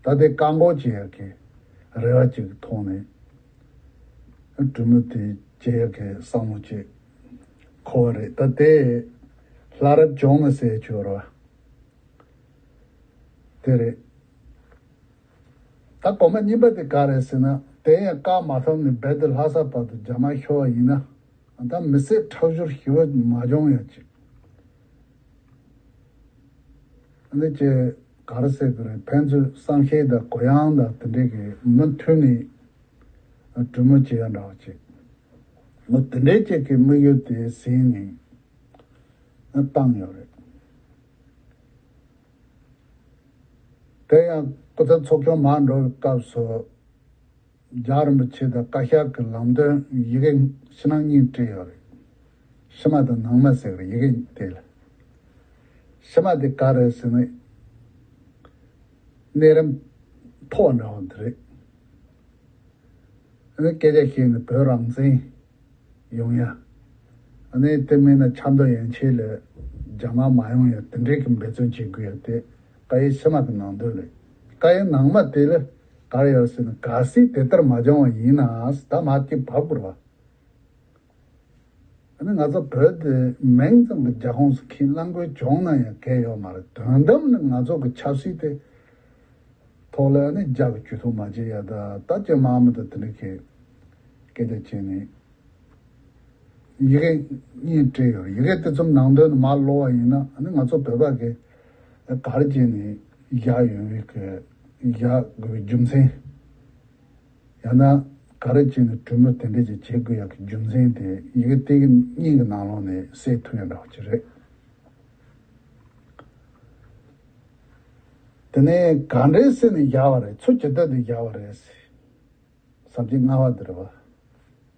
ད་དེ་བཀག་འགོག་བྱེད་ཡ་གི་རེ་བ་ཅིག་གི་ཐོག་ནས་གྲོས་མོལ་དེ་བྱེད་ཡ་གི་བསམ་བློ་ཅིག་འཁོར་བ་རེད། ད་དེ་ལྷ་རབ་བྱུང་ང་ཟེར་ཆོག་ར། དེ་རེད། ད་གོ་མ་གཉིས་པ་དེ་ག་རེད་ཟེར་ན། དེ་ཡང་བཀག་མ་ཐུབ་ནས་རྦད་དེ་ལྷ་ས་བར་དུ་རྒྱ་དམག་ཤོར་བ་ཡིན་ན། ད་མི་སེར་ཁྲག་སྦྱོར་ཞི་བ་མ་བྱུང་ཡ་ཅིག་ཨ་ནི་ཅེ་ག་རེ་ཟེར་དགོས་རེད། ཕན་ཚུན་བསམ་ཤེས་དང་གུ་ཡངས་དང་དེ་འདྲས་ཀྱི་མུ་མཐུད་ནས་གྲོས་མོལ་བྱེད་ཡ་འདྲ་བ་ཅིག་ངོ་དེ་འདྲས་ཅིག་གི་དམིགས་ཡུལ་དེ་ཟིན་ནས་བཏང་ཡོད་རེད། དེ་ཡང་སྐུ་ཚབ་ཚོགས་ཆུང་མར་འགྲོ་བའི་སྐབས་སུ། རྒྱལ་བ་རིན་པོ་ཆེ་དང་བཀའ་ཤག་གི་ལམ་སྟོན་ཡི་གེ་ཕྱི་ནང་གཉིས་བྲིས་ཡོད་རེད། ཕྱི་མ་དང་ནང་མ་ཟེར་བའི་ཡི་གེ་དེ་ལ། ཕྱི་མ་དེ་ག་རེད་ཟེར་ན། གནས་རིམ་མཐོ་བ་འདྲ་བོ་དེ་རེད། ཨ་ནི་སྐད་ཆ་བཤད་ནས་བོད་རང་བཙན་ཡོང་ཡ། ཨ་ནི་དེ་མིན་ན་ཆབ་མདོ་ཡན་ཆད་ལ་རྒྱ་དམར་མ་ཡོང་ཡ་དེ་འདྲའི་གི་འབད་བརྩོན་བྱེད་དགོས་ཡ་དེ་བཀའ་ཡིག་ཕྱི་མ་གི་ནང་དོན་རེད། བཀའ་ཡིག་ནང་མ་དེ་ལ་ག་རེ་ཡོད་ཟེར་ན། གལ་སྲིད་དེ་ལྟར་མ་བྱུང་བ་ཡིན་ན་ད་མར་སྐྱེ་བབས་དགོས་རེད་བ། ཨ་ནི་ང་ཚོ་བོད་དེ་མིང་ཙམ་གྱི་རྒྱ་ཁོངས་སུ་འཁྱེར་གནང་དགོས་བྱུང་ན་ཡང་གལ་ཡོད་མ་རེད། དོན་དམ་ནི་ང་ཚོ་གི་ཆབ་སྲིད་དེ་ཐོག་ལ་ནི་རྒྱ་གི་ཇུས་གཏོགས་མ་བྱེད་ཡ་ད་ལྟ་ཅི་མ་མི་ད་དེ་འདྲ་གི་སྐད་ཆ་བྱས་ནས་ཡི་གེ་གཉིས་བྲིས་ཡོད་རེད། ཡི་གེ་དེ་ཚོ་ནང་དོན་མར་ཀློག་པ་ཡིན་ན། ཨ་ནི་ང་ཚོ་བོད་པ་གི་ག་རེ་བྱས་ནས་བཞག་ཡོད་མེད་གི་བཞག་དགོས་པའི་རྒྱུ་མཚན། ཡང་ན་ག་རེ་བྱས་ནས་གྲོས་མོལ་དེ་འདྲས་ཅིག་བྱེད་དགོས་ཡག་གི་རྒྱུ་མཚན་དེ་ཡི་གེ་དེ་གི་གཉིས་ཀྱི་ནང་ལོགས་ནས་གསལ་ཐུབ་ཡ་འདྲ་བོ་ཅིག་རེད། དེ་ནས་ག་འདྲས་ཟེར་ནས་བཞག་པ་རེད། ཚུལ་ཇི་ལྟར་དུ་བཞག་པ་རེད་ཟེར། ཟབ་ཅིག་ལྔ་པ་འདི་རེད་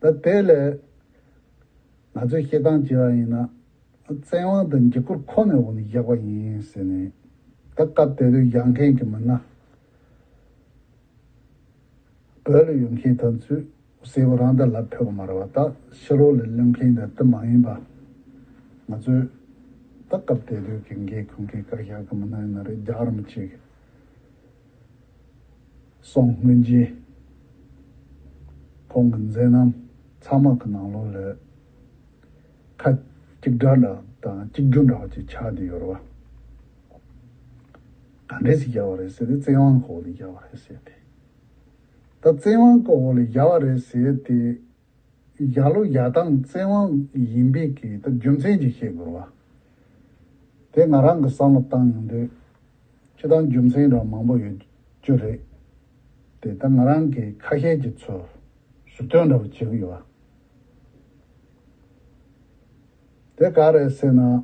བ། ད་དེ་ལས་ང་ཚོས་བཤད་སྟངས་བྱས་པ་ཡིན་ན། བཙན་དབང་དང་འཇིགས་སྐུལ་ཁོ་ནའི་འོག་ནས་བཞག་པ་ཡིན་ཟེར་ནས། ད་སྐབས་དེ་དུས་བཞག་མཁན་གྱི་མི་སྣ། བོད་ལ་ཡོད་མཁན་དེ་ཚོས་གསལ་པོ་རང་ད་ལབ་ཕོད་པ་མ་རེད་བ། ད་ཕྱི་ལོགས་ལ་སླེབས་མཁན་དང་དེ་མ་ཡིན་པ། ང་ཚོས་ད་སྐབས་དེ་དུས་ཀྱི་འགན་འཁུར་མཁན་བཀའ་ཤག་གི་མི་སྣ་ཡིན་ན་རེད། རྒྱལ་བ་རིན་པོ་ཆེ་གི་གསུང་སྔོན་རྗེས། ཁོང་གི་མཛད་རྣམ་ཚང་མ་གི་ནང་ལོགས་ལ་ཁ་གཅིག་སྒྲ་འདྲ་དང་གཅིག་གྱུར་འདྲ་བ་ཅིག་ཆགས་བསྡད་ཡོད་རེད་བ། ག་འདྲས་སེ་བཞག་པ་རེད་ཟེར་ཏེ། བཙན་དབང་གི་འོག་ལ་བཞག་པ་རེད་ཟེར་ཏེ། ད་བཙན་དབང་གི་འོག་ལ་བཞག་པ་རེད་ཟེར་ཏེ། བཞག་ལུགས་བཞག་སྟངས་བཙན་དབང་ཡིན་པའི་གི་ད་རྒྱུ་མཚན་ཅིག་བཤད་དགོས་རེད་བ། དེ་ང་རང་གི་བསམ་བློ་བཏང་ཡོང་དུས། སྤྱིར་བཏང་རྒྱུ་མཚན་འདྲ་མང་པོ་ཡོད་རྒྱུ་རེད། དེ་ད་ང་རང་གིས་ཁ་ཤས་ཀྱི་ཚུལ་ཟུར་འདོན་འདྲ་བོ་བྱེད་ཀྱི་ཡོད་བ། དེ་ག་རེད་ཟེར་ན།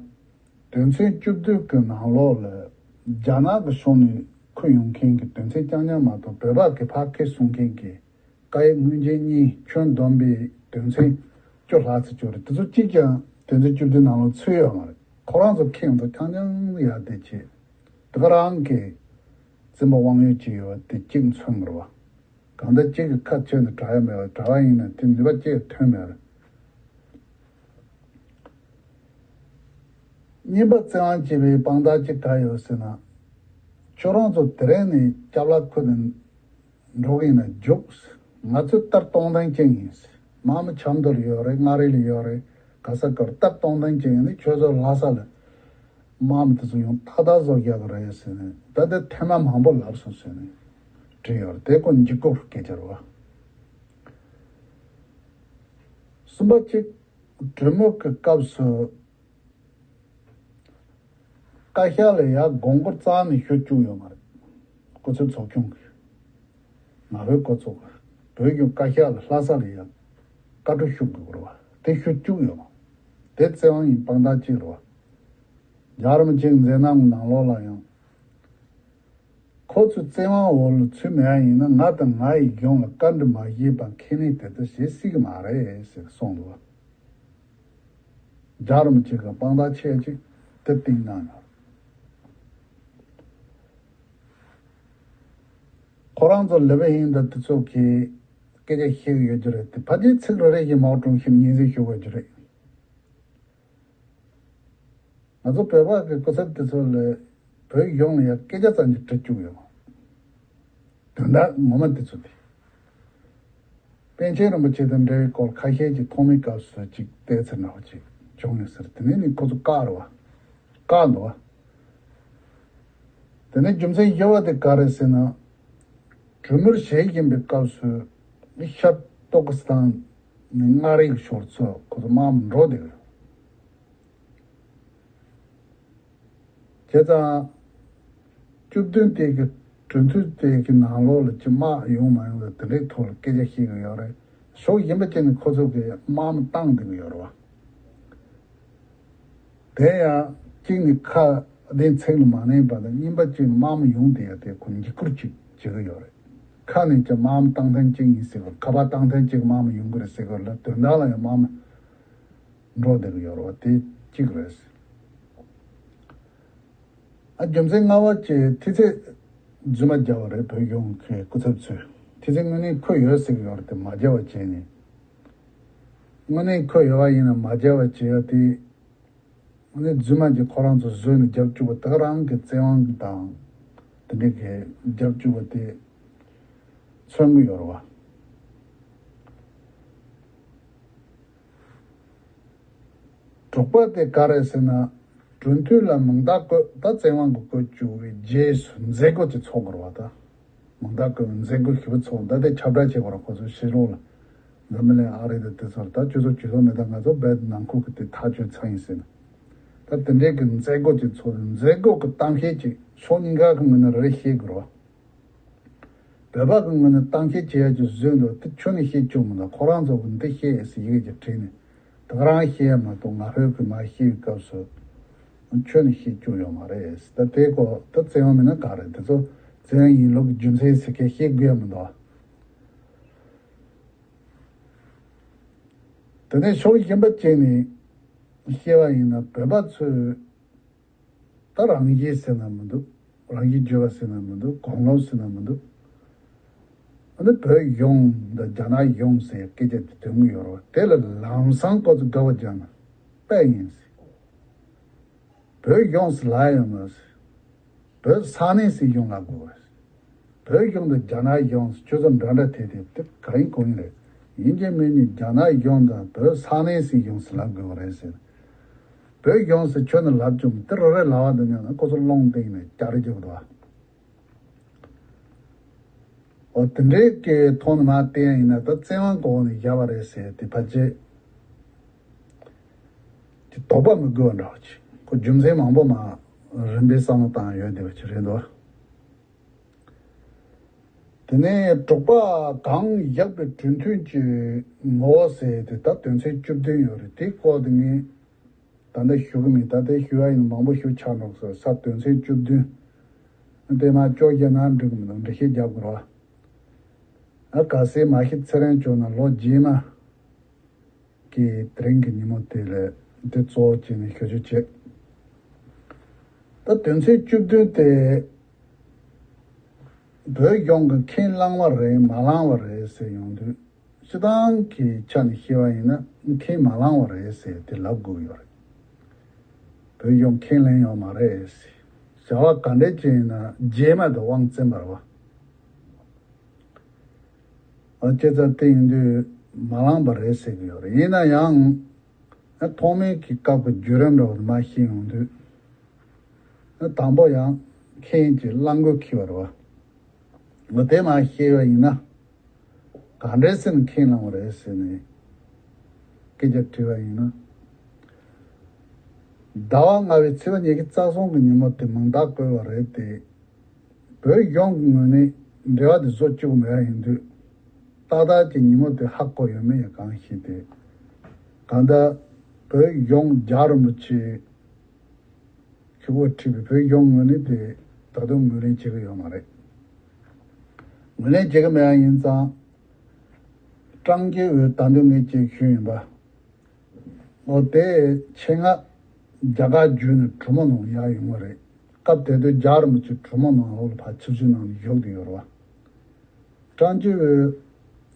དོན་ཚན་བཅུ་བདུན་གྱི་ནང་ལོགས་ལ་རྒྱ་ནག་གི་ཕྱོགས་ནས་འཁུར་ཡོང་མཁན་གྱི་དོན་ཚན་རྐྱང་རྐྱང་མ་གཏོགས། བོད་པ་གིས་ཕར་འཁྱེར་སོང་མཁན་གྱི་བཀའ་ཡིག་སྔོན་རྗེས་གཉིས་ཁྱོན་བསྡོམས་པའི་དོན་ཚན་བཅུ་ལྷག་ཙམ་ཅིག་ཡོད་རེད། དེ་ཚོ་གཅིག་ཀྱང་དོན་ཚན་བཅུ་བདུན་ནང་ལ་ཚུད་ཡོད་མ་རེད། ཁོ་རང་ཚོ་འཁྱེར་ཡོང་དུས་རྐྱང་རྐྱང་ཡར་དེ་བྱས། དེ་ག་རང་གི་བཙན་པོ་དབང་ཡོད་ཅིག་ཡོད་པ་དེ་གཅིག་མཚོན་དགོས་རེད་བ། གང་ལྟར་གཅིག་གི་ཁ་ཕྱེ་ནས་དྲག་ཡ་མེད་པ། དྲག་པ་ཡིན་ན་དེ་ནུས་པ་ཅི་ཡང་ཐོན་མེད་རེད། གཉིས་པ་བཙན་དབང་བྱེད་པའི་དཔང་རྟགས་ཅིག་ག་ཡོད་ཟེར་ན། ཁྱོད་རང་ཚོ་དེ་རིང་ནས་སྐྱབས་ལ་ཁུར་ནས་འགྲོ་གི་ཡིན་ན་རྒྱུགས། ང་ཚོས་ལྟར་སྟོང་ལྡན་ཅན་ཡིན། དམག་མི་ཆབ་མདོ་ལ་ཡོད་རེད། མངའ་རིས་ལ་ཡོད་རེད། ག་ས་གར་ལྟར་སྟོང་ལྡན་ཅན་ཡིན་ནི། ཁྱོད་ཚོ་ལྷ་ས་ལ་དམག་མི་དེ་ཚོ་ཡོང་ཏག་ཏག་བཟོ་རྒྱག་གི་རེད་ཟེར་ནས། ད་ལྟ་ཐེངས་མ་མང་པོ་ལབ་སོང་ཟེར་ནས་བྲིས་ཡོད་རེད། དེ་ཁོ་འཇིགས་སྐུལ་སྐད་ཆ་རེད་བ། གསུམ་པ་གཅིག་གྲོས་མོལ་གྱི་སྐབས་སུ། བཀའ་ཤག་ལ་ཡར་དགོངས་སྐོར་རྩ་ནས་ཞུ་བཅུག་ཡོད་མ་རེད། སྐུ་ཚབ་ཚོགས་ཆུང་གིས། ང་ཕོད་སྐུ་ཚབ་བོད་ཀྱི་བཀའ་ཤག་ལ་ལྷ་ས་ལ་ཡར་བཀའ་འཁྲོལ་ཞུ་དགོས་རེད་བ། དེ་ཞུ་བཅུག་ཡོད་མ་རེད། དེ་བཙན་དབང་ཡིན་དཔང་རྟགས་གཅིག་རེད་བ། རྒྱལ་བ་རིན་པོ་ཆེའི་མཛད་རྣམ་གྱི་ནང་ལོགས་ལ་ཡང་། ཁོ་ཚོས་བཙན་དབང་འོག་ལ་ཚུད་མེད་པ་ཡིན་ན། ང་དང་ང་ཡི་གཞུང་ལ་བཀའ་འདྲི་མ་བྱས་པར་ཁས་ལེན་དེ་ལྟར་བྱེད་སྲིད་ཀྱི་མ་རེད་ཟེར་གསུངས་འདུག་བ། རྒྱལ་བ་རིན་པོ་ཆེ་གིས་དཔང་རྟགས་ཆེ་ཅིག་དེ་བཏིང་གནང་ཡོད། ཁོ་རང་ཚོ་ལི་པི་ཧིན་དང་དེ་ཚོ་གིས་སྐད་ཆ་བཤད་ཀྱི་ཡོད་རྒྱུ་རེད་དེ། ཕལ་ཆེར་ཚིག་རེ་རེ་བཞིན་མའོ་ཀྲུའུ་ཞིས་སྙན་སེང་ཞུ་དགོས་རྒྱུ་རེད། ང་ཚོ་བོད་པ་གི་སྐུ་ཚབ་དེ་ཚོ་ལ་བོད་གཞུང་ལ་ཡང་སྐད་ཆ་ཙམ་གྱིས་དྲི་བཅུག་ཡོད། དོན་དག་ངོ་མ་དེ་ཚོ་དེ། པཎ་ཆེན་རིན་པོ་ཆེ་དང་འབྲེལ་བའི་སྐོར་ཁ་ཤས་ཀྱིས་ཐོག་མའི་སྐབས་སུ་ཅིག་བལྟས་ཚེ་འདྲ་བ་ཅིག་བྱུང་ཡོད་ཟེར། དེ་ནས་ནི་ཁོ་ཚོ་བཀག་རེད་བ། བཀག་འདུག་བ། དེ་ནས་རྒྱུ་མཚན་བཞི་པ་དེ་ག་རེད་ཟེར་ན། གྲོས་མོལ་བྱེད་བཞིན་པའི་སྐབས་སུ་ཤར་ཏུར་ཀི་སི་ཐན་ནས་མངའ་རིས་ཀྱི་ཞོར་ཚོ་ཁོ་ཚོ་དམག་མི་འགྲོ་བསྡད་ཡོད། བྱས་ཙང་། བཅུ་བདུན་དེ་གི་གྲོས་མཐུན་དེ་གི་ནང་ལོགས་ལ་ཅི་དམག་ཡོང་མ་ཡོང་ལ་དེ་འདྲའི་ཐོག་ལ་སྐད་ཆ་བཤད་གི་ཡོད་རེད། ཕྱོགས་གཞན་པ་ཅིག་ནས་ཁོ་ཚོ་གི་དམག་མི་བཏང་བསྡད་གི་ཡོད་རེད་བ། དེ་ཡང་གཅིག་ནས་ཁ་ དེའི་ཚིག་ལ་མ་གནས་པ་དང་། གཉིས་པ་གཅིག་ནི་དམག་མི་ཡོང་དེ་ཡ་དེ་ཁོ་འཇིགས་སྐུལ་ཅིག་བྱེད་ཀྱི་ཡོད་རེད། ཁ་ནས་ཀྱང་དམག་མི་བཏང་ཐེངས་གཅིག་ཡིན་ཟེར་གི་རེད། ཁ་པར་བཏང་ཐེངས་གཅིག་དམག་མི་ཡོང་གི་རེད་ཟེར་གི་རེད་ལ། དོན་དག་ལ་ཡང་དམག་མི་འགྲོ་བསྡད་ཀྱི་ཡོད་རེད་བ། དེ་གཅིག་རེད། ཨ། རྒྱུ་མཚན་ལྔ་པ་གཅིག་ཐེལ་ཙེ་རྫུན་མ་བརྒྱབ་པ་རེད། བོད་གཞུང་གི་སྐུ་ཚབ་ཚོས། ཐེལ་ཙེ་དངོས་གནས་འཁོད་ཡོད་ཟེར་གི་ཡོད་རེད་དེ། མ་བརྒྱབ་པ་བྱས་ནས། དངོས་གནས་འཁོད་ཡོད་པ་ཡིན་ན་མ་བརྒྱབ་པ་བྱས་ཡ་དེ། དངོས་གནས་རྫུན་མ་གཅིག་ཁོ་རང་ཚོ་བཟོས་ནས་རྒྱབ་བཅུག་པ། ད་ག་རང་གི་བཙན་དབང་དང་དེ་འདྲའི་གི་རྒྱབ་བཅུག་པ་དེ་མཚོན་གི་ཡོད་རེད་བ། དྲུག་པ་དེ་ག་རེད་ཟེར་ན། གྲོས་མཐུན་ལ་མིང་རྟགས་བཀོད། ད་བཙན་དབང་གིས་བཀོད་བཅུག་པའི་རྗེས་སུ་མཛད་སྒོ་དེ་ཚོགས་དགོས་རེད་བ། ད་མིང་རྟགས་བཀོད་མཛད་སྒོ་ཞེ་པོ་ཚོགས། ད་དེ་ཁྱབ་བསྒྲགས་བྱེད་དགོས་རེད། ཁོ་ཚོ་ཕྱི་ལོགས་ལ། འཛམ་བུ་གླིང་ཨ་རི་དང་དེ་ཚོར་ད་ཁྱོད་ཚོ་ཇུས་གཏོགས་མེད། ད་ང་ཚོ་བོད་ནང་ཁུལ་གྱི་དེ་ཐག་གཅོད་ཚར་ཡིན་ཟེར་ནས། ད་དེ་འདྲའི་གི་མཛད་སྒོ་དེ་ཚོགས། མཛད་སྒོ་གི་གཏམ་བཤད་ཅིག་ཕྱོགས་གཉིས་ཀ་གི་ངོས་ནས་རེ་རེ་བཤད་དགོས་རེད་བ། བོད་པ་གི་ངོས་ནས་གཏམ་བཤད་བྱེད་ཡ་ཅིག་བཟོས་འདུག་དེ་ཁྱོན་ནས་བཤད་བཅུག་མི་འདུག་ཁོ་རང་ཚོ་གི་འདི་བཤད་ཟེར་ཡི་གེ་ཅིག་བྲིས་ནས། ད་ག་རང་བཤད་ཡ་མ་གཏོགས། ང་ཕོད་གི་མ་བཤད་པའི་སྐབས་སུ་ཁྱོན་ནས་བཤད་བཅུག་ཡོད་མ་རེད། ད་དེ་གོ་ད་བཙན་དབང་མིན་ན་ག་རེད། དེ་ཚོ་བཙན་དབང་ཡིན་ལུགས་ཀྱི་རྒྱུ་མཚན་ཟེར་མཁན་བཤད་དགོས་ཡ་མི་འདུག་དེ་ནས་ཕྱོགས་གཞན་པ་གཅིག་ནས་བཤད་པ་ཡིན་ན། བོད་པ་ཚོས་ད་རང་བཞིན་ཟེར་ན་མི་འདུག་རང་བཞིན་བརྗོད་པ་ཟེར་ན་མི་འདུག་གོང་ལོག་ཟེར་ན་མི་འདུག་ཨ་ནི་བོད་གཞུང་དང་རྒྱ་ནག་གཞུང་ཟེར་སྐད་ཆ་དེ་ཐོན་གྱི་ཡོད་རེད་བ། དེ་ལ་ལམ་སང་ཁོ་ཚོས་དགག་པ་རྒྱག་ན་དཔེ་ཡིན་ཟེར། བོད་གཞུང་ཟེར་ལབ་ཡོད་མ་རེད། བོད་ས་གནས་ཟེར་གཞུང་ལབ་དགོས་པ་རེད། བོད་གཞུང་དང་རྒྱ་ནག་གཞུང་ཟེར་ཁྱོད་ཚོ་འདྲ་འདྲ་དེ་དེ་དེ་ག་ཡིན་གང་ཡིན་རེད། ཡིན་གཅིག་མིན་གཉིས་རྒྱ་ནག་གཞུང་དང་བོད་ས་གནས་ཟེར་གཞུང་ཟེར་ལབ་དགོས་པ་རེད་ཟེར། བོད་གཞུང་ཟེར་ཁྱོད་ནས་ལབ་བྱུང་། དེ་རོ་རེ་ལབ་པ་འདི་ཉན་ན་ཁོ་ཚོ་རླུང་བཏིང་ནས་སྐྱག་རེ་རྒྱབ་འདུག་བ། འོ་དེ་འདྲའི་གི་ཐོག་ནས་མར་བལྟས་ཡིན་ན། ད་བཙན་དབང་གི་འོག་ནས་བཞག་པ་རེད་ཟེར་དེ་ཕལ་ཆེར་དེ་དོགས་པ་མི་དགོས་པ་འདྲ་བ་ཅིག་ཁོ་རྒྱུ་མཚན་མང་པོ་མར་རིམ་པས་བསམ་བློ་བཏང་ཡོད་བསྡད་པ་ཅིག་རེད་འདུག་དེ་ནས་དྲུག་པ་གང་བཞག་པའི་གྲོས་མཐུན་གྱི་ངོ་བོ་ཟེར་དེ་ད་དོན་ཚན་བཅུ་བདུན་ཡོད་རེད། དེའི་སྐོར་དེ་ངས་ད་ལྟ་ཞུ་གི་མིན། ད་ལྟ་ཞུ་ཡ་ཡིན་ན་མང་པོ་ཞིག་ཆགས་འགྲོ་ཟེར། ས་དོན་ཚན་བཅུ་བདུན་དེ་མར་ཅོག་བརྒྱབ་ན་འགྲིག་གི་མི་འདུག་འགྲེལ་བཤད་རྒྱག་དགོས་རེད་བ། ཨ། གལ་སྲིད་མ་ཤེས་ཚེ་རིང་མཆོག་ན་ལོ་རྗེས་མ་གི་དེ་རིང་གི་ཉིན་མོ་དེ་ལ་འདི་གཙོ་བོ་བྱས་ནས་ཞུ་རྒྱུ་བྱེད། ད་དོན་ཚན་བཅུ་བདུན་དེ་བོད་གཞུང་གིས་ཁས་བླངས་པ་རེད་མ་བླངས་པ་རེད་ཟེར་ཡོང་དུས། སྤྱི་བཏང་གི་ཆ་ནས་བཤད་པ་ཡིན་ན་ཁས་མ་བླངས་པ་རེད་ཟེར་དེ་ལབ་དགོས་ཡོད་རེད། བོད་གཞུང་ཁས་ལེན་ཡོད་མ་རེད་ཟེར། བྱ་བ་ག་འདྲས་ཅིག་ཡིན་ན་རྗེས་མ་དང་དབང་བཙན་པ་རེད་བ། ཨ། བྱས་ཙང་དེ་ཡིན་དུས་མ་བླངས་པ་རེད་ཟེར་གྱི་ཡོད་རེད། ཡིན་ན་ཡང་། ཨ། ཐོག་མའི་གི་སྐབས་ཀྱི་བརྒྱུད་རིམ་འདྲ་བོ་དེ་མར་ཤེས་ཡོང་དུས། ཨ། དང་པོ་ཡང་ཁས་ཀྱི་བླང་དགོས་ཁེལ་བ་རེད་བ། འོ་དེ་མར་ཤེས་པ་ཡིན་ན། ག་འདྲས་ཟེར་ནས་ཁས་བླངས་པ་རེད་ཟེར་ནས་སྐད་ཆ་དྲིས་པ་ཡིན་ན། ཟླ་བ་ལྔ་པའི་ཚེས་པ་ཉི་ཤུ་རྩ་གསུམ་གྱི་ཉིན་མོ་དེ་མིང་རྟགས་བཀོད་པ་རེད་དེ། བོད་གཞུང་གི་ངོས་ནས་འབྲེལ་བ་དེ་བཟོ་བཅུག་མེད་པ་ཡིན་དུས། ཏག་ཏག་གི་ཉིན་མོ་དེ་ཧ་གོ་ཡོད་མེད་ཡང་གང་ཤེས་ཏེ། གང་ལྟར་བོད་གཞུང་རྒྱལ་བ་རིན་པོ་ཆེ་གི་དབུ་ཁྲིད་པའི་བོད་གཞུང་ངོས་ནས་དེ་ད་དུང་ངོས་ལེན་བྱེད་ཀྱི་ཡོད་མ་རེད། ངོས་ལེན་བྱེད་ཀྱི་མེད་པ་ཡིན་ཙང་། ཀྲང་ཅིན་ཝུའུ་ད་དུང་ངས་ཅིག་ཞུས་ཡིན་པ། འོ་དེ་ཆེད་མངགས་རྒྱ་གར་བརྒྱུད་ནས་གྲོ་མོ་ནང་ཡར་ཡོང་བ་རེད། སྐབས་དེ་དུས་རྒྱལ་བ་རིན་པོ་ཆེ་གྲོ་མོ་ནང་ལོགས་ལ་ཕར་ཆིབས་བསྒྱུར་གནང་ནས་བཞུགས་བསྡད་ཡོད་རེད་བ། ཀྲང་ཅིན་ཝུའུ་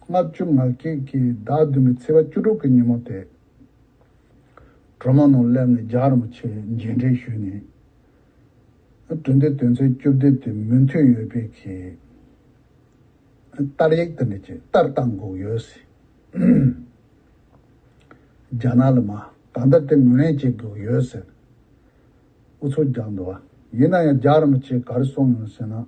ལྔ་བཅུ་ང་བརྒྱད་ཀྱི་ཟླ་བདུན་པའི་ཚེས་པ་བཅུ་དྲུག་གི་ཉིན་མོ་དེ། གྲོ་མོ་ནང་སླེབས་ནས་རྒྱལ་བ་རིན་པོ་ཆེ་མཇལ་འཕྲད་ཞུས་ནས། གྲོས་མཐུན་དོན་ཚན་བཅུ་བདུན་དེ་མོས་མཐུན་ཡོད་པའི་གི་ལྟར་ཡིག་དེ་འདྲ་ཅིག་ལྟར་བཏང་དགོས་ཡོད་ཟེར། རྒྱ་ནག་ལ་མར་གང་ལྟར་དེ་ངོས་ལེན་བྱེད་དགོས་ཡོད་ཟེར། ཨུ་ཚུགས་རྒྱག་འདུག་བ། ཡིན་ན་ཡང་རྒྱལ་བ་རིན་པོ་ཆེས་ག་རེ་གསུངས་ཡོད་ཟེར་ན།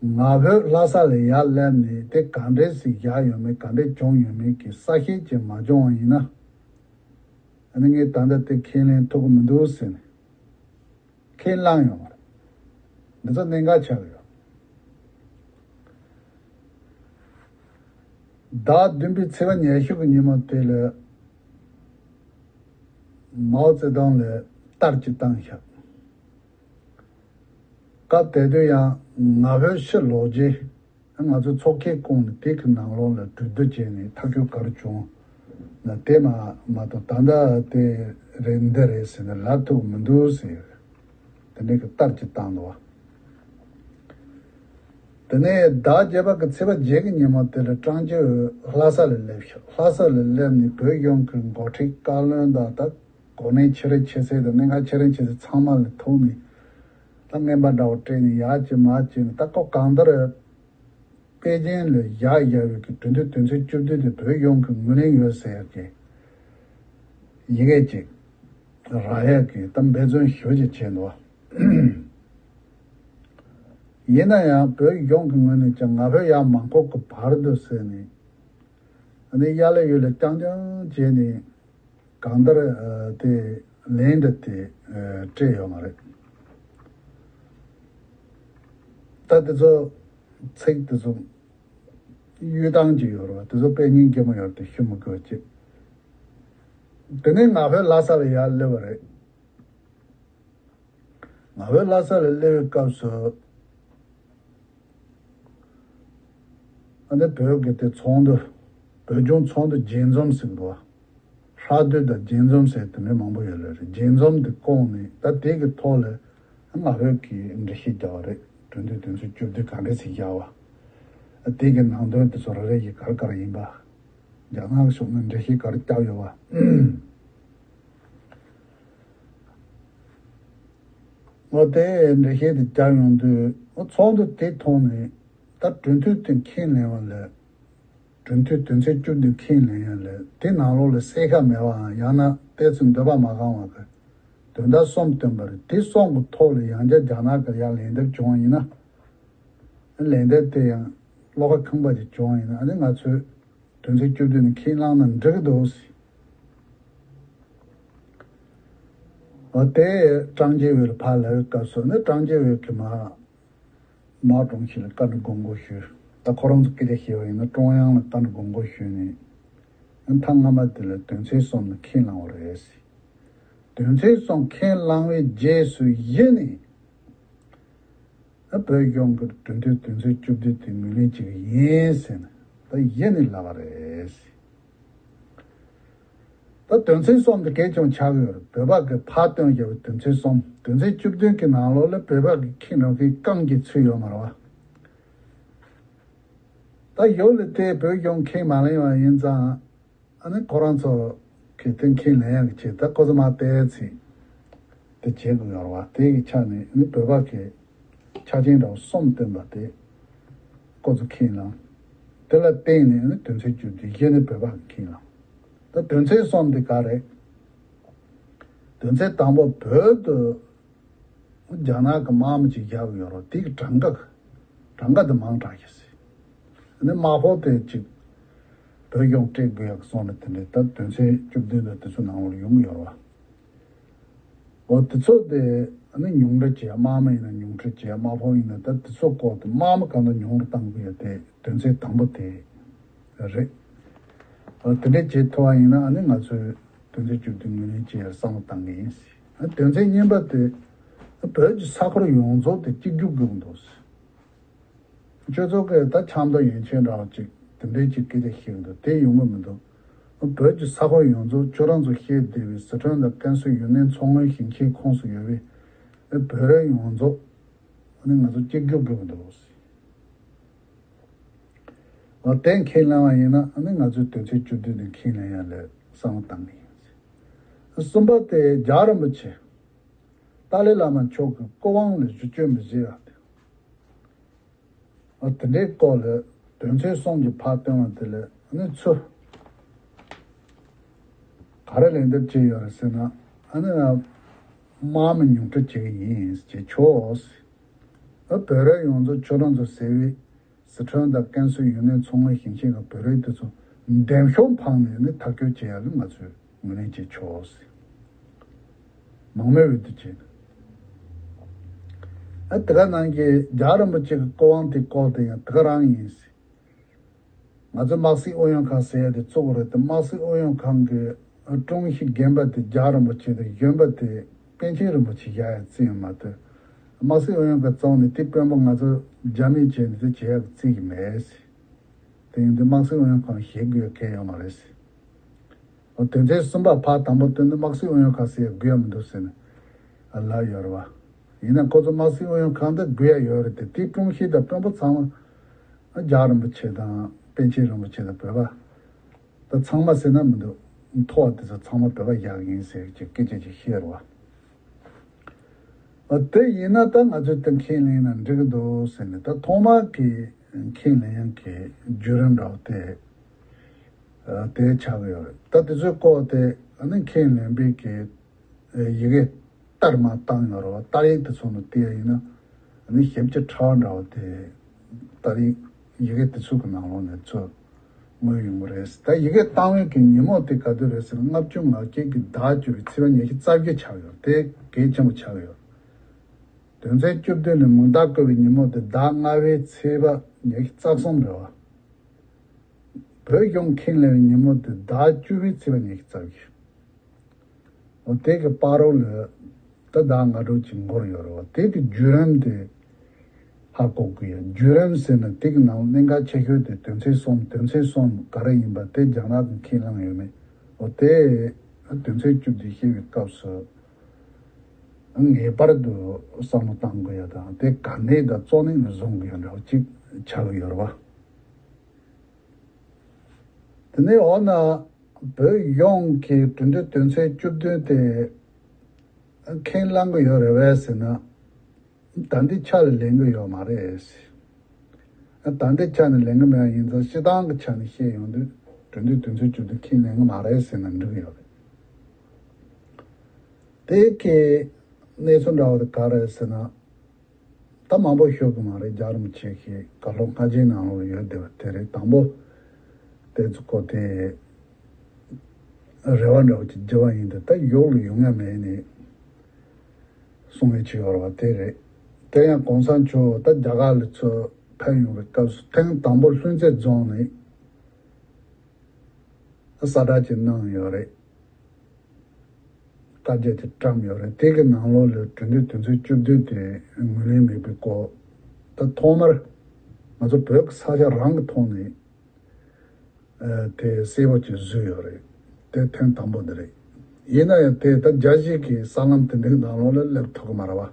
ང་བོད་ལྷ་ས་ལ་ཡར་སླེབས་ནས་དེ་ག་འདྲས་ཞིག་བཞག་ཡོད་མེད། ག་འདྲས་བྱུང་ཡོད་མེད་ཀྱི་གསལ་བཤད་ཅིག་མ་བྱུང་བ་ཡིན་ན། ཨ་ནི་ངས་ད་ལྟ་དེ་ཁས་ལེན་ཐུབ་ཀྱི་མི་འདུག་ཟེར་ནས། ཁས་བླངས་ཡོད་མ་རེད། འདི་ཚོ་གནད་འགག་ཆགས་ཀྱི་ཡོད། ཟླ་བདུན་པའི་ཚེས་པ་ཉི་ཤུ་གི་ཉིན་མོ་དེ་ལ་མའོ་ཙེ་ཏུང་ལ་ལྟར་གྱི་བཏང་བཞག་སྐབས་དེ་དུས་ཡང་ང་ཕོད་ཕྱི་ལོགས་ཀྱི་ང་ཚོའི་ཚོགས་ཁའི་ཁོངས་ནས་དེ་གི་ནང་ལོགས་ལ་གྲོས་བསྡུར་བྱས་ནས་ཐག་གཅོད་ག་རེ་བྱུང་ན། དེ་མ་མ་གཏོགས་ད་ལྟ་དེ་རེད་འདི་རེད་ཟེར་ནས་ལབ་ཐུབ་མི་འདུག་ཟེར། དེ་འདྲའི་གི་ལྟར་གྱི་བཏང་འདུག་བ། དེ་ནས་ཟླ་བརྒྱད་པ་གི་ཚེས་པ་བརྒྱད་ཀྱི་ཉིན་མོ་དེ་ལ་ཀྲང་ཅིན་ཝུའུ་ལྷ་ས་ལ་སླེབས་ཤག་ལྷ་ས་ལ་སླེབས་ནས་བོད་གཞུང་གི་འགོ་ཁྲིད་བཀའ་བློན་དང་ད་གོ་གནས་ཆེ་རེ་ཆེ་ཚད་དང་གནད་འགག་ཆེ་རེ་ཆེ་ཚད་ཚང་མ་ལ་ཐུག་ནས་ད་རྔན་པ་འདྲ་བོ་སྤྲད་ནས་ཡར་བྱས་མར་བྱས་ནས། ད་ཁོ་གང་ལྟར་པེ་ཅིན་ལ་བཞག་བཞག་པའི་གི་གྲོས་མཐུན་དོན་ཚན་བཅུ་བདུན་དེ་བོད་གཞུང་གི་ངོས་ལེན་ཡོད་ཟེར་ཡག་གི་ཡི་གེ་ཅིག་རག་ཡག་གི་ད་འབད་བརྩོན་ཞེ་པོ་ཅིག་བྱས་འདུག་བ། ཡིན་ན་ཡང་བོད་གཞུང་གི་ངོས་ནས་ཀྱང་ང་ཕོད་ཡར་མ་འཁོར་གི་བར་དུ་ཟེར་ནས་ཨ་ནི་ཡར་ལ་ཡར་ལ་རྐྱང་རྐྱང་བྱས་ནས་གང་ལྟར་ཨ་དེ་ལན་འདྲ་དེ་ཨ་སྤྲད་ཡོད་མ་རེད། ད་དེ་ཚོ་ཚིག་དེ་ཚོ་གཡུལ་སྟངས་ཅིག་ཡོད་རེད་བ། དེ་ཚོ་དཔེ་སྙིང་རྗེ་མོ་ཡོད་དེ་ཞུ་མི་དགོས་ཅིག་དེ་ནས་ང་ཕོད་ལྷ་ས་ལ་ཡར་སླེབས་པ་རེད། ང་ཕོད་ལྷ་ས་ལ་སླེབས་པའི་སྐབས་སུ་ཨ་ནི་བོད་ཀྱི་དེ་ཚོགས་འདུ། བོད་ལྗོངས་ཚོགས་འདུ་རྒྱས་འཛོམས་ཟེར་གི་འདུག་བ། ཧྲག་བསྡུས་དང་རྒྱས་འཛོམས་ཟེར་དེ་འདྲ་མང་པོ་ཡོད་ལ་རེད། རྒྱས་འཛོམས་དེ་བསྐོངས་ནས་ད་དེ་གི་ཐོག་ལ་ང་ཕོད་ཀྱི་འགྲེལ་བཤད་བརྒྱབ་པ་རེད། གྲོས་མཐུན་དོན་ཚན་བཅུ་བདུན་ག་འདྲས་ཞིག་བཞག་པ། དེ་གི་ནང་དོན་དེ་ཚོ་རེ་རེ་བཞིན་ག་རེ་ག་རེ་ཡིན་པ། རྒྱ་ནག་གཞུང་ནས་འགྲེལ་བཤད་ག་རེ་བརྒྱབ་ཡོད་པ། འོ་དེ་འགྲེལ་བཤད་དེ་བརྒྱབ་ཡོང་དུས་འོ་ཚོགས་འདུ་དེ་ཐོག་ནས་ད་གྲོས་མཐུན་དེ་ཁས་ལེན་པ་ལས། གྲོས་མཐུན་དོན་ཚན་བཅུ་བདུན་ཁས་ལེན་ཡ་ལས་དེ་ནང་ལོགས་ལ་གསལ་ཁ་མེད་པའམ་ཡང་ན་ཏོག་ཙམ་འདོད་པ་མ་ཁེངས་པ་གི་དོན་དག་གསུམ་བཏོན་པ་རེད། དེ་གསུམ་གི་ཐོག་ལ་ཡང་བསྐྱར་རྒྱ་ནག་གི་ཡར་ལན་འདེབས་བྱུང་བ་ཡིན་ན། ལན་འདེབས་དེ་ཡང་བློ་ཁ་ཁེངས་པ་ཅིག་བྱུང་བ་ཡིན་ན་ཨ་ནི་ང་ཚོས་དོན་ཚན་བཅུ་བདུན་ནི་ཁས་བླངས་ན་འགྲིག་གི་འདུག་ཟེར། འོ་དེ་ཀྲང་ཅིན་ཝུའུ་ལ་ཕར་ལབ་པའི་སྐབས་སུ་ནི་ཀྲང་ཅིན་ཝུའུ་གིས་མར་མའོ་ཀྲུང་ཞི་ལ་བཀའ་འདྲི་དགོངས་སྐོར་ཞུས། ད་ཁོ་རང་ཚོ་སྐད་ཆ་བཤད་པ་ཡིན་ན་ཀྲུང་དབྱང་ལ་བཀའ་འདྲི་དགོངས་སྐོར་ཞུས་ནས་ཐེངས་སྔ་མ་དེ་ལ་དོན་ཚན་གསུམ་ནི་ཁས་བླངས་པ་རེད་ཟེར། དོན་ཚན་གསུམ་ཁས་བླངས་པའི་རྗེས་སུ་གཞི་ནས་ད་བོད་གཞུང་གི་གྲོས་མཐུན་དོན་ཚན་བཅུ་བདུན་དེ་ངོས་ལེན་བྱེད་ཀྱི་ཡིན་ཟེར་ནས་ད་གཞི་ནས་ལབ་པ་རེད་ཟེར། ད་དོན་ཚན་གསུམ་དེ་གལ་ཆེན་པོ་ཆགས་ཀྱི་ཡོད་རེད། བོད་པ་གིས་ཕར་བཏོན་བཞག་པའི་དོན་ཚན་གསུམ། དོན་ཚན་བཅུ་བདུན་གྱི་ནང་ལོགས་ལ་བོད་པ་གིས་ཁྱེད་རང་གིས་རྐང་གཅིག་ཚུད་ཡོད་མ་རེད་བ། ད་ཡོད་ལ་དེ་བོད་གཞུང་ཁས་མ་ལེན་པ་ཡིན་ཙང་ཨ་ནི་ཁོ་རང་ཚོ་གི་དེ་ཁས་ལེན་ཡག་གི་ཆེད་ད་ཁོ་ཚོ་མ་བལྟས་ཚིག་དེ་བྱེད་དགོས་ཡོད་རེད་བ། དེ་གི་ཆ་ནས་ཨ་ནི་བོད་པ་གིས་ཆ་རྐྱེན་འདྲ་བོ་གསུམ་བཏོན་པ་དེ་ཁོ་ཚོ་ཁས་བླངས། དེ་ལ་བརྟེན་ནས་ཨ་ནི་དོན་ཚན་བཅུ་བདུན་གཞི་ནས་བོད་པ་གིས་ཁས་བླངས། ད་དོན་ཚན་གསུམ་དེ་ག་རེད། དོན་ཚན་དང་པོ་བོད་དུ་རྒྱ་ནག་གི་དམག་མི་ཅིག་བཞག་ཡོད་རེད། དེ་གི་གྲངས་ཀ་གྲངས་ཀ་དེ་མང་དྲགས་ཤག་ཟེར། ཨ་ནི་དམག་དཔུང་དེ་ཅིག་བོད་གཞུང་སྤྲད་དགོས་ཡག་གི་གསུངས་ནས་དེ་འདྲའི་ད་དོན་ཚན་བཅུ་བདུན་དང་དེ་ཚོ་ནང་ལ་ཡོང་གི་ཡོད་རེད་བ། འོ་དེ་ཚོ་དེ་ཨ་ནི་ཉུང་འཕྲི་བྱས། དམག་མི་ཡིན་ན་ཉུང་འཕྲི་བྱས། དམག་དཔུང་ཡིན་ན་ད་དེ་ཚོ་སྐོར་དུ་དམག་མི་གང་འདྲ་ཉུང་རུ་གཏང་དགོས་ཡ་དེ་དོན་ཚན་དང་པོ་དེ་རེད། འོ་དེ་འདྲ་བྱེད་ཐུབ་པ་ཡིན་ན་ཨ་ནི་ང་ཚོས་དོན་ཚན་བཅུ་བདུན་ངོས་ལེན་བྱེད་ཡ་བསམ་བློ་བཏང་གི་ཡིན་ཟེར། ཨ་དོན་ཚན་གཉིས་པ་དེ་བོད་ཀྱི་ས་ཁུལ་ཡོངས་རྫོགས་དེ་གཅིག་གྱུར་དགོས་ཀྱི་འདུག་ཟེར། ཁྱོད་ཚོ་གིས་ད་ཆབ་མདོ་ཡན་ཆད་འདྲ་བ་ཅིག་དེ་འདྲའི་ཅིག་སྐད་ཆ་བཤད་ཀྱི་འདུག་དེ་ཡོང་གི་མི་འདུག་བོད་ཀྱི་ས་ཁུལ་ཡོངས་རྫོགས་ཁྱོད་རང་ཚོ་བཤད་བསྡད་པའི་ཟི་ཁྲོན་དང་ཀན་སུའུ་ཡུན་ནན་མཚོ་སྔོན་ཞིང་ཆེན་ཁོངས་སུ་ཡོད་པའི་བོད་རིགས་ཡོངས་རྫོགས་ཨ་ནི་ང་ཚོ་གཅིག་གྱུར་དགོས་ཀྱི་འདུག་འོ་དེ་ཁས་ལེན་པ་ཡིན་ན་ཨ་ནི་ང་ཚོའི་དོན་ཚན་བཅུ་བདུན་དེ་ཁས་ལེན་ཡ་ལ་བསམ་བློ་བཏང་གི་ཡིན། གསུམ་པ་དེ་རྒྱལ་བ་རིན་པོ་ཆེ་ཏཱ་ལའི་བླ་མ་མཆོག་གི་སྐུ་དབང་ལ་བསྒྱུར་བཅོས་མི་བྱེད་ཡ་དེ། འོ་དེ་འདྲའི་སྐོར་ལ་དོན་ཚན་གསུམ་གྱི་ཕར་བཏོན་པ་དེ་ལ་ཨ་ནི་ཚུར་ག་རེ་ལན་འདེབས་བྱས་ཡོད་རེད་ཟེར་ན། ཨ་ནི་དམག་མི་ཉུང་འཕྲི་བྱེད་ཀྱི་ཡིན་ཟེར། བྱེད་ཆོག་ཟེར། ཨ་བོད་རིགས་ཡོངས་རྫོགས་ཁྱོད་རང་ཚོ་ཟེར་བའི་ཟི་ཁྲོན་དང་ཀན་སུའུ་ཡུན་ནན་མཚོ་སྔོན་ཞིང་ཆེན་གྱི་བོད་རིགས་དེ་ཚོ་འདེམས་ཤོག་འཕངས་ནས་ནི་ཐག་གཅོད་བྱེད་ཡ་ལ་ང་ཚོས་ངོས་ལེན་བྱེད་ཆོག་ཟེར། མང་མོས་འོས་བསྡུ་བྱས་ནས། ཨ་དེ་ག་ནང་གི་རྒྱལ་བ་རིན་པོ་ཆེ་གི་སྐུ་དབང་དེ་སྐོར་དེ་ཡང་དེ་ག་རང་ཡིན་ཟེར། ང་ཚོ་དམག་སྲིད་ཨུ་ཡོན་ཁང་ཟེར་ཡ་དེ་བཙུགས་པ་རེད་དེ། དམག་སྲིད་ཨུ་ཡོན་ཁང་གི་ཀྲུའུ་ཞི་རྒན་པ་དེ་རྒྱལ་བ་རིན་པོ་ཆེ་དང་གཞོན་པ་དེ་པཎ་ཆེན་རིན་པོ་ཆེ་བཞག་ཡ་རྩིས་ཡིན་མ་གཏོགས། དམག་སྲིད་ཨུ་ཡོན་ཁང་བཙོང་ནས་དེ་དཔོན་པོ་ང་ཚོ་རྒྱ་མིས་བྱས་ནས་དེ་བྱེད་ཡག་བརྩི་གི་མེད་ཟེར། དེ་ཡིན་དུས་དམག་སྲིད་ཨུ་ཡོན་ཁང་ཞེད་དགོས་གལ་ཡོད་མ་རེད་ཟེར། འོ་དོན་ཚན་གསུམ་པ་ཕར་དང་པོ་བཏོན་ནས་དམག་སྲིད་ཨུ་ཡོན་ཁང་ཟེར་ཡག་དགོས་ཡག་མི་འདུག་ཟེར་ནས་ལབ་ཡོད་རེད་བ། ཡིན་ན་ཁོ་ཚོ་དམག་སྲིད་ཨུ་ཡོན་ཁང་འདི་དགོས་ཡག་ཡོད་རེད་དེ། དེའི་དྲུང་ཞིག་དང་དཔོན་པོ་ཚང་མ་རྒྱལ་བ་རིན་པོ་ཆེ་དང་པཎ་ཆེན་རིན་པོ་ཆེ་དང་བོད་པ། ད་ཚང་མ་ཟེར་ན་མི་འདུག་མཐོ་བ་དེ་ཚོ་ཚང་མ་བོད་པ་བཞག་ཡིན་ཟེར་གྱི་སྐད་ཆ་ཅིག་བཤད་རེད་བ། ཨ་དེ་ཡིན་ན་ད་ང་ཚོས་དེ་ཁས་ལེན་ན་འགྲིག་གི་འདུག་ཟེར་ནས། ད་ཐོག་མར་གྱི་ཁས་ལེན་ཡག་གི་བརྒྱུད་རིམ་འདྲ་བོ་དེ་ཨ་དེ་ཆགས་ཀྱི་ཡོད་རེད། ད་དེ་ཚོའི་སྐོར་དེ་ཨ་ནི་ཁས་ལེན་པའི་གི་ཡི་གེ་བསྟར་མ་བཏང་ཡོད་རེད་བ། བསྟར་ཡིག་དེ་ཚོ་ནང་བལྟས་ཡིན་ན་ཨ་ནི་ཞིབ་ཕྲ་འདྲ་བོ་དེ་བསྟར་ཡིག་ཡི་གེ་དེ་ཚོ་གི་ནང་ལོགས་ནས་ཚུར་མངོན་ཡོང་གི་རེད། ད་ཡི་གེ་བཏང་བའི་གི་ཉིན་མོ་དེ་ག་དུས་རེད་ཟེར་ན། ལྔ་བཅུ་ང་བརྒྱད་ཀྱི་ཟླ་བཅུ་པའི་ཚེས་པ་ཉི་ཤུ་རྩ་བརྒྱད་ཆགས་ཡོད། དེ་གལ་ཆེན་པོ་ཆགས་ཡོད། དོན་ཚན་བཅུ་བདུན་ནས་མིང་རྟགས་བཀོད་པའི་ཉིན་མོ་དེ་ཟླ་ལྔ་པའི་ཚེས་པ་ཉི་ཤུ་རྩ་གསུམ་རེད་བ། བོད་གཞུང་ཁས་ལེན་པའི་ཉིན་མོ་དེ་ཟླ་བཅུ་པའི་ཚེས་པ་ཉི་ཤུ་རྩ་བརྒྱད། འོ་དེ་གི་བར་རོ་ལ་ད་ཟླ་ལྔ་དྲུག་ཅིག་འགོར་ཡོད་རེད་བ། དེ་གི་བརྒྱུད་རིམ་དེ་ཧ་གོ་དགོས་ཡ། བརྒྱུད་རིམ་ཟེར་ན་དེ་གི་ནང་གནད་འགག་ཆེ་ཤོས་དེ་དོན་ཚན་གསུམ། དོན་ཚན་གསུམ་ག་རེ་ཡིན་པ་དེ་རྒྱ་ནག་གིས་ཁས་བླངས་ཡོད་མེད། འོ་དེ་དོན་ཚན་བཅུ་བདུན་བཤད་པའི་སྐབས་སུ་ངེས་པར་དུ་བསམ་བློ་གཏང་དགོས་ཡ་དང་། དེ་གལ་གནད་དང་གཙོ་གནད་ལ་བཟུང་དགོས་ཡ་འདྲ་བོ་ཅིག་ཆགས་ཀྱི་ཡོད་རེད་བ། དེ་ནས་འོ་ན་བོད་གཞུང་གིས་གྲོས་མཐུན་དོན་ཚན་བཅུ་བདུན་དེ་ཁས་བླངས་ཀྱི་ཡོད་རེད་བས་ཟེར་ན། ད་ལྟའི་ཆ་ལ་ལེན་གྱི་ཡོད་མ་རེད། ད་ལྟའི་ཆ་ནས་ལེན་གྱི་མེད་པ་ཡིན་ཙང་། སྤྱིར་བཏང་གི་ཆ་ནས་བཤད་ཡོང་དུས་གྲོས་མཐུན་དོན་ཚན་བཅུ་བདུན་ཁས་ལེན་གྱི་མ་རེད་ཟེར་ན་འགྲིག་གི་ཡོད་རེད། དེ་གི་གནས་ཚུལ་འདྲ་བོ་དེ་ག་རེ་རེད་ཟེར་ན། ད་མང་པོ་ཤོད་ཀྱི་མ་རེད། རྒྱལ་བ་རིན་པོ་ཆེ་གི་བཀའ་སློབ་སྔ་རྗེས་ནང་ལོགས་ཡོད་བསྡད་པ་དེ་རེད། དང་པོ་དེ་ཚོ་སྐོར་དེ་རེ་བ་འདྲ་བོ་ཅིག་བརྒྱབ་པ་ཡིན་དུས། ད་ཡོག་ལ་ཡོང་ཡ་མེད་ནས་གསུང་ཡ་ཅིག་ཡོད་རེད་བ། དེ་རེད། དེ་ཡང་གོང་ས་མཆོག་ད་རྒྱ་གར་ལ་ཚུར་ཕེབས་ཡོང་བའི་སྐབས་སུ་ཐེངས་དང་པོ་ལྷུན་རྩེ་རྫོང་ནས་གསལ་བསྒྲགས་ཅིག་གནང་ཡོད་རེད། བཀའ་རྒྱ་དེ་བཀྲམ་ཡོད་རེད། དེ་གི་ནང་ལོགས་ལ་གྲོས་མཐུན་དོན་ཚན་བཅུ་བདུན་དེ་ངོས་ལེན་མེད་པའི་སྐོར། ད་ཐོག་མར་ང་ཚོ་བོད་ཀྱི་ས་ཆ་རང་གི་ཐོག་ནས་ཨ་དེ་གསལ་པོ་ཅིག་བཟོས་ཡོད་རེད། དེ་ཐེངས་དང་པོ་འདི་རེད། ཡིན་ན་ཡང་དེ་ད་རྒྱལ་སྤྱི་གི་གསར་ལམ་དེ་འདྲའི་ནང་ལོགས་ལ་སླེབས་ཐུབ་ཀྱི་མ་རེད་བ།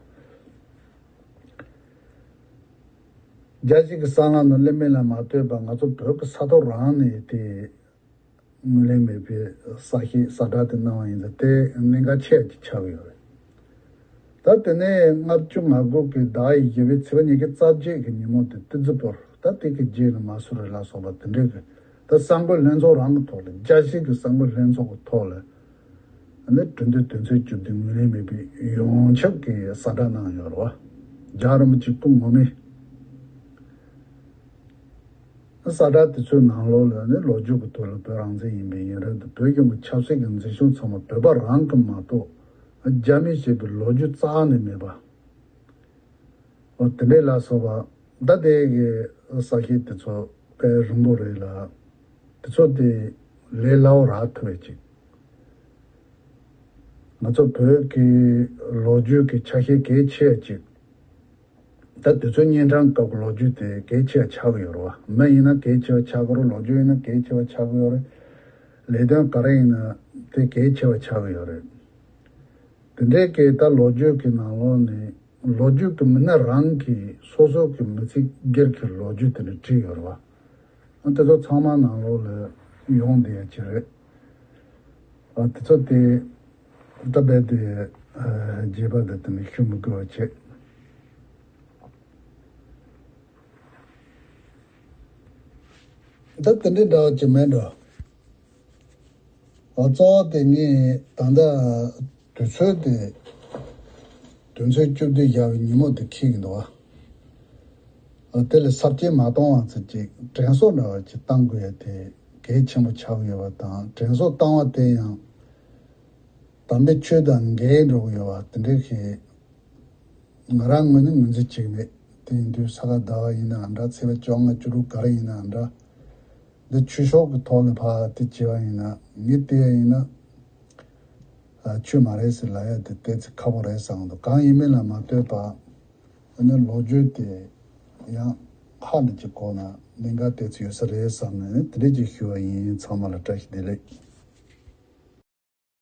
རྒྱལ་སྤྱི་གི་གསར་ལམ་ནང་སླེབས་མིན་ལ་མ་ལྟོས་པར་ང་ཚོ་བོད་ཀྱི་ས་ཐོག་རང་ནས་དེ་ངོས་ལེན་མེད་པའི་གསལ་བཤད་གསལ་བསྒྲགས་དེ་གནང་བ་ཡིན་ཙང་། དེ་གནད་འགག་ཆེ་ཡ་ཅིག་ཆགས་ཀྱི་ཡོད་རེད། ད་དེ་ནས་ལྔ་བཅུ་ང་དགུ་གི་ཟླ་བཞི་པའི་ཚེས་པ་ཉི་ཤུ་རྩ་བརྒྱད་ཀྱི་ཉིན་མོ་དེ་ཏི་ཛི་པུར། ད་དེ་གི་རྗེས་ལ་མ་སུ་རི་ལ་སོགས་པ་དེ་འདྲའི་གི་ད་གསར་འགོད་ལྷན་ཚོགས་རང་གི་ཐོག་ལ། རྒྱལ་སྤྱི་གི་གསར་འགོད་ལྷན་ཚོགས་ཀྱི་ཐོག་ལ་ནི་གྲོས་མཐུན་དོན་ཚན་བཅུ་བདུན་ངོས་ལེན་མེད་པའི་ཡོངས་ཁྱབ་ཀྱི་གསལ་བསྒྲགས་གནང་ཡོད་རེད་བ། རྒྱལ་བ་རིན་པོ་ཆེ་སྐུ་ངོ་མས་གསལ་བསྒྲགས་དེ་ཚོའི་ནང་ལོགས་ལ་ནི་ལོ་རྒྱུས་ཀྱི་ཐོག་ལ་བོད་རང་བཙན་ཡིན་པའི་ཡུན་རིང་དུ་བོད་གཞུང་གི་ཆབ་སྲིད་ཀྱི་འཛིན་སྐྱོང་ཚང་མ་བོད་པ་རང་གི་མ་གཏོགས་རྒྱ་མིས་བྱས་པའི་ལོ་རྒྱུས་རྩ་ནས་མེད་པ། འོ་དེ་འདྲས་ལ་སོགས་པ། ད་དེ་གི་གསལ་བཤད་དེ་ཚོ་དཔེ་རིང་པོ་རེད་ལ། དེ་ཚོ་དེ་ལས་སླ་བོ་རག་ཐུབ་པ་ཅིག་ང་ཚོ་བོད་ཀྱི་ལོ་རྒྱུས་ཀྱི་ཆ་ཤས་གལ་ཆེ་བ་ཅིག་ད་དེ་ཚོ་གཉན་འཕྲང་སྐབས་ཀྱི་ལོ་རྒྱུས་དེ་གལ་ཆེ་བ་ཆགས་ཀྱི་ཡོད་རེད་བ། མི་ཡིན་ན་གལ་ཆེ་བ་ཆགས་ཀྱི་རེད། ལོ་རྒྱུས་ཡིན་ན་གལ་ཆེ་བ་ཆགས་ཀྱི་ཡོད་རེད། ལས་དོན་ག་རེ་ཡིན་ན་དེ་གལ་ཆེ་བ་ཆགས་ཀྱི་ཡོད་རེད། དེ་འདྲའི་གི་ད་ལོ་རྒྱུས་ཀྱི་ནང་ལོགས་ནས་ལོ་རྒྱུས་ཀྱི་མི་སྣ་རང་གིས་སོ་སོ་གི་མི་ཚེ་སྒེར་གྱི་ལོ་རྒྱུས་དེ་འདྲ་བྲིས་ཡོད་རེད་བ། ཨ་དེ་ཚོ་ཚང་མ་ནང་ལོགས་ལ་ཡོང་བསྡད་ཡ་ཅིག་རེད། ཨ་དེ་ཚོ་དེ་ད་རྦད་དེ་ཨ་རྒྱས་པ་དེ་དེ་ནས་ཞུ་མི་དགོས་པ་བྱས། ད་དེ་འདྲའི་འདྲ་བ་ཅིག་མེད་འགྲོ། ཨ་གཙོ་བོ་དེ་ངས་ད་ལྟ་དུས་ཚོད་དེ་དོན་ཚན་བཅུ་བདུན་བཞག་པའི་ཉིན་མོ་དེ་འཁེལ་གྱི་འདུག་བ། ཨ་དེ་ལ་ཚབས་ཆེན་མ་གཏོང་བ་ཚོ་ཅིག་དྲན་གསོ་འདྲ་བ་ཅིག་གཏང་དགོས་ཡ་དེ་གལ་ཆེན་པོ་ཆགས་ཀྱི་ཡོད་པ་དང་། དྲན་གསོ་བཏང་བ་དེ་ཡང་དམ་པའི་ཆོས་དང་འགལ་འགྲོ་གི་ཡོད་པ་དེ་འདྲའི་ཞིག་ང་རང་ངོས་ནས་ངོས་འཛིན་བྱེད་ཀྱི་མེད། དེ་ཡིན་དུས་ས་ག་ཟླ་བ་ཡིན་ནའང་འདྲ། ཚེས་པ་བཅོ་ལྔ་བཅུ་དྲུག་ག་རེ་ཡིན་ནའང་འདྲ། འདི་ཆོས་ཕྱོགས་ཀྱི་ཐོག་ནས་ཕར་དེ་བྱས་པ་ཡིན་ན། ངས་བལྟས་པ་ཡིན་ན་ཨ་ཆོས་མ་རེད་ཟེར་ལབ་ཡ་དེ་ཏོག་ཙམ་ཁག་པོ་རེད་བསམ་གྱི་འདུག་གང་ཡིན་མིན་ལ་མ་ལྟོས་པར། ཨ་ནི་ལོ་རྒྱུས་དེ་ཡང་ཧ་ལས་ཀྱི་གོ་ན་གནད་འགག་ཏོག་ཙམ་ཡོད་ས་རེད་བསམ་ནས་དེ་འདྲས་ཀྱི་ཞུ་བ་ཡིན། ཚང་མ་ལ་བཀྲ་ཤིས་བདེ་ལེགས།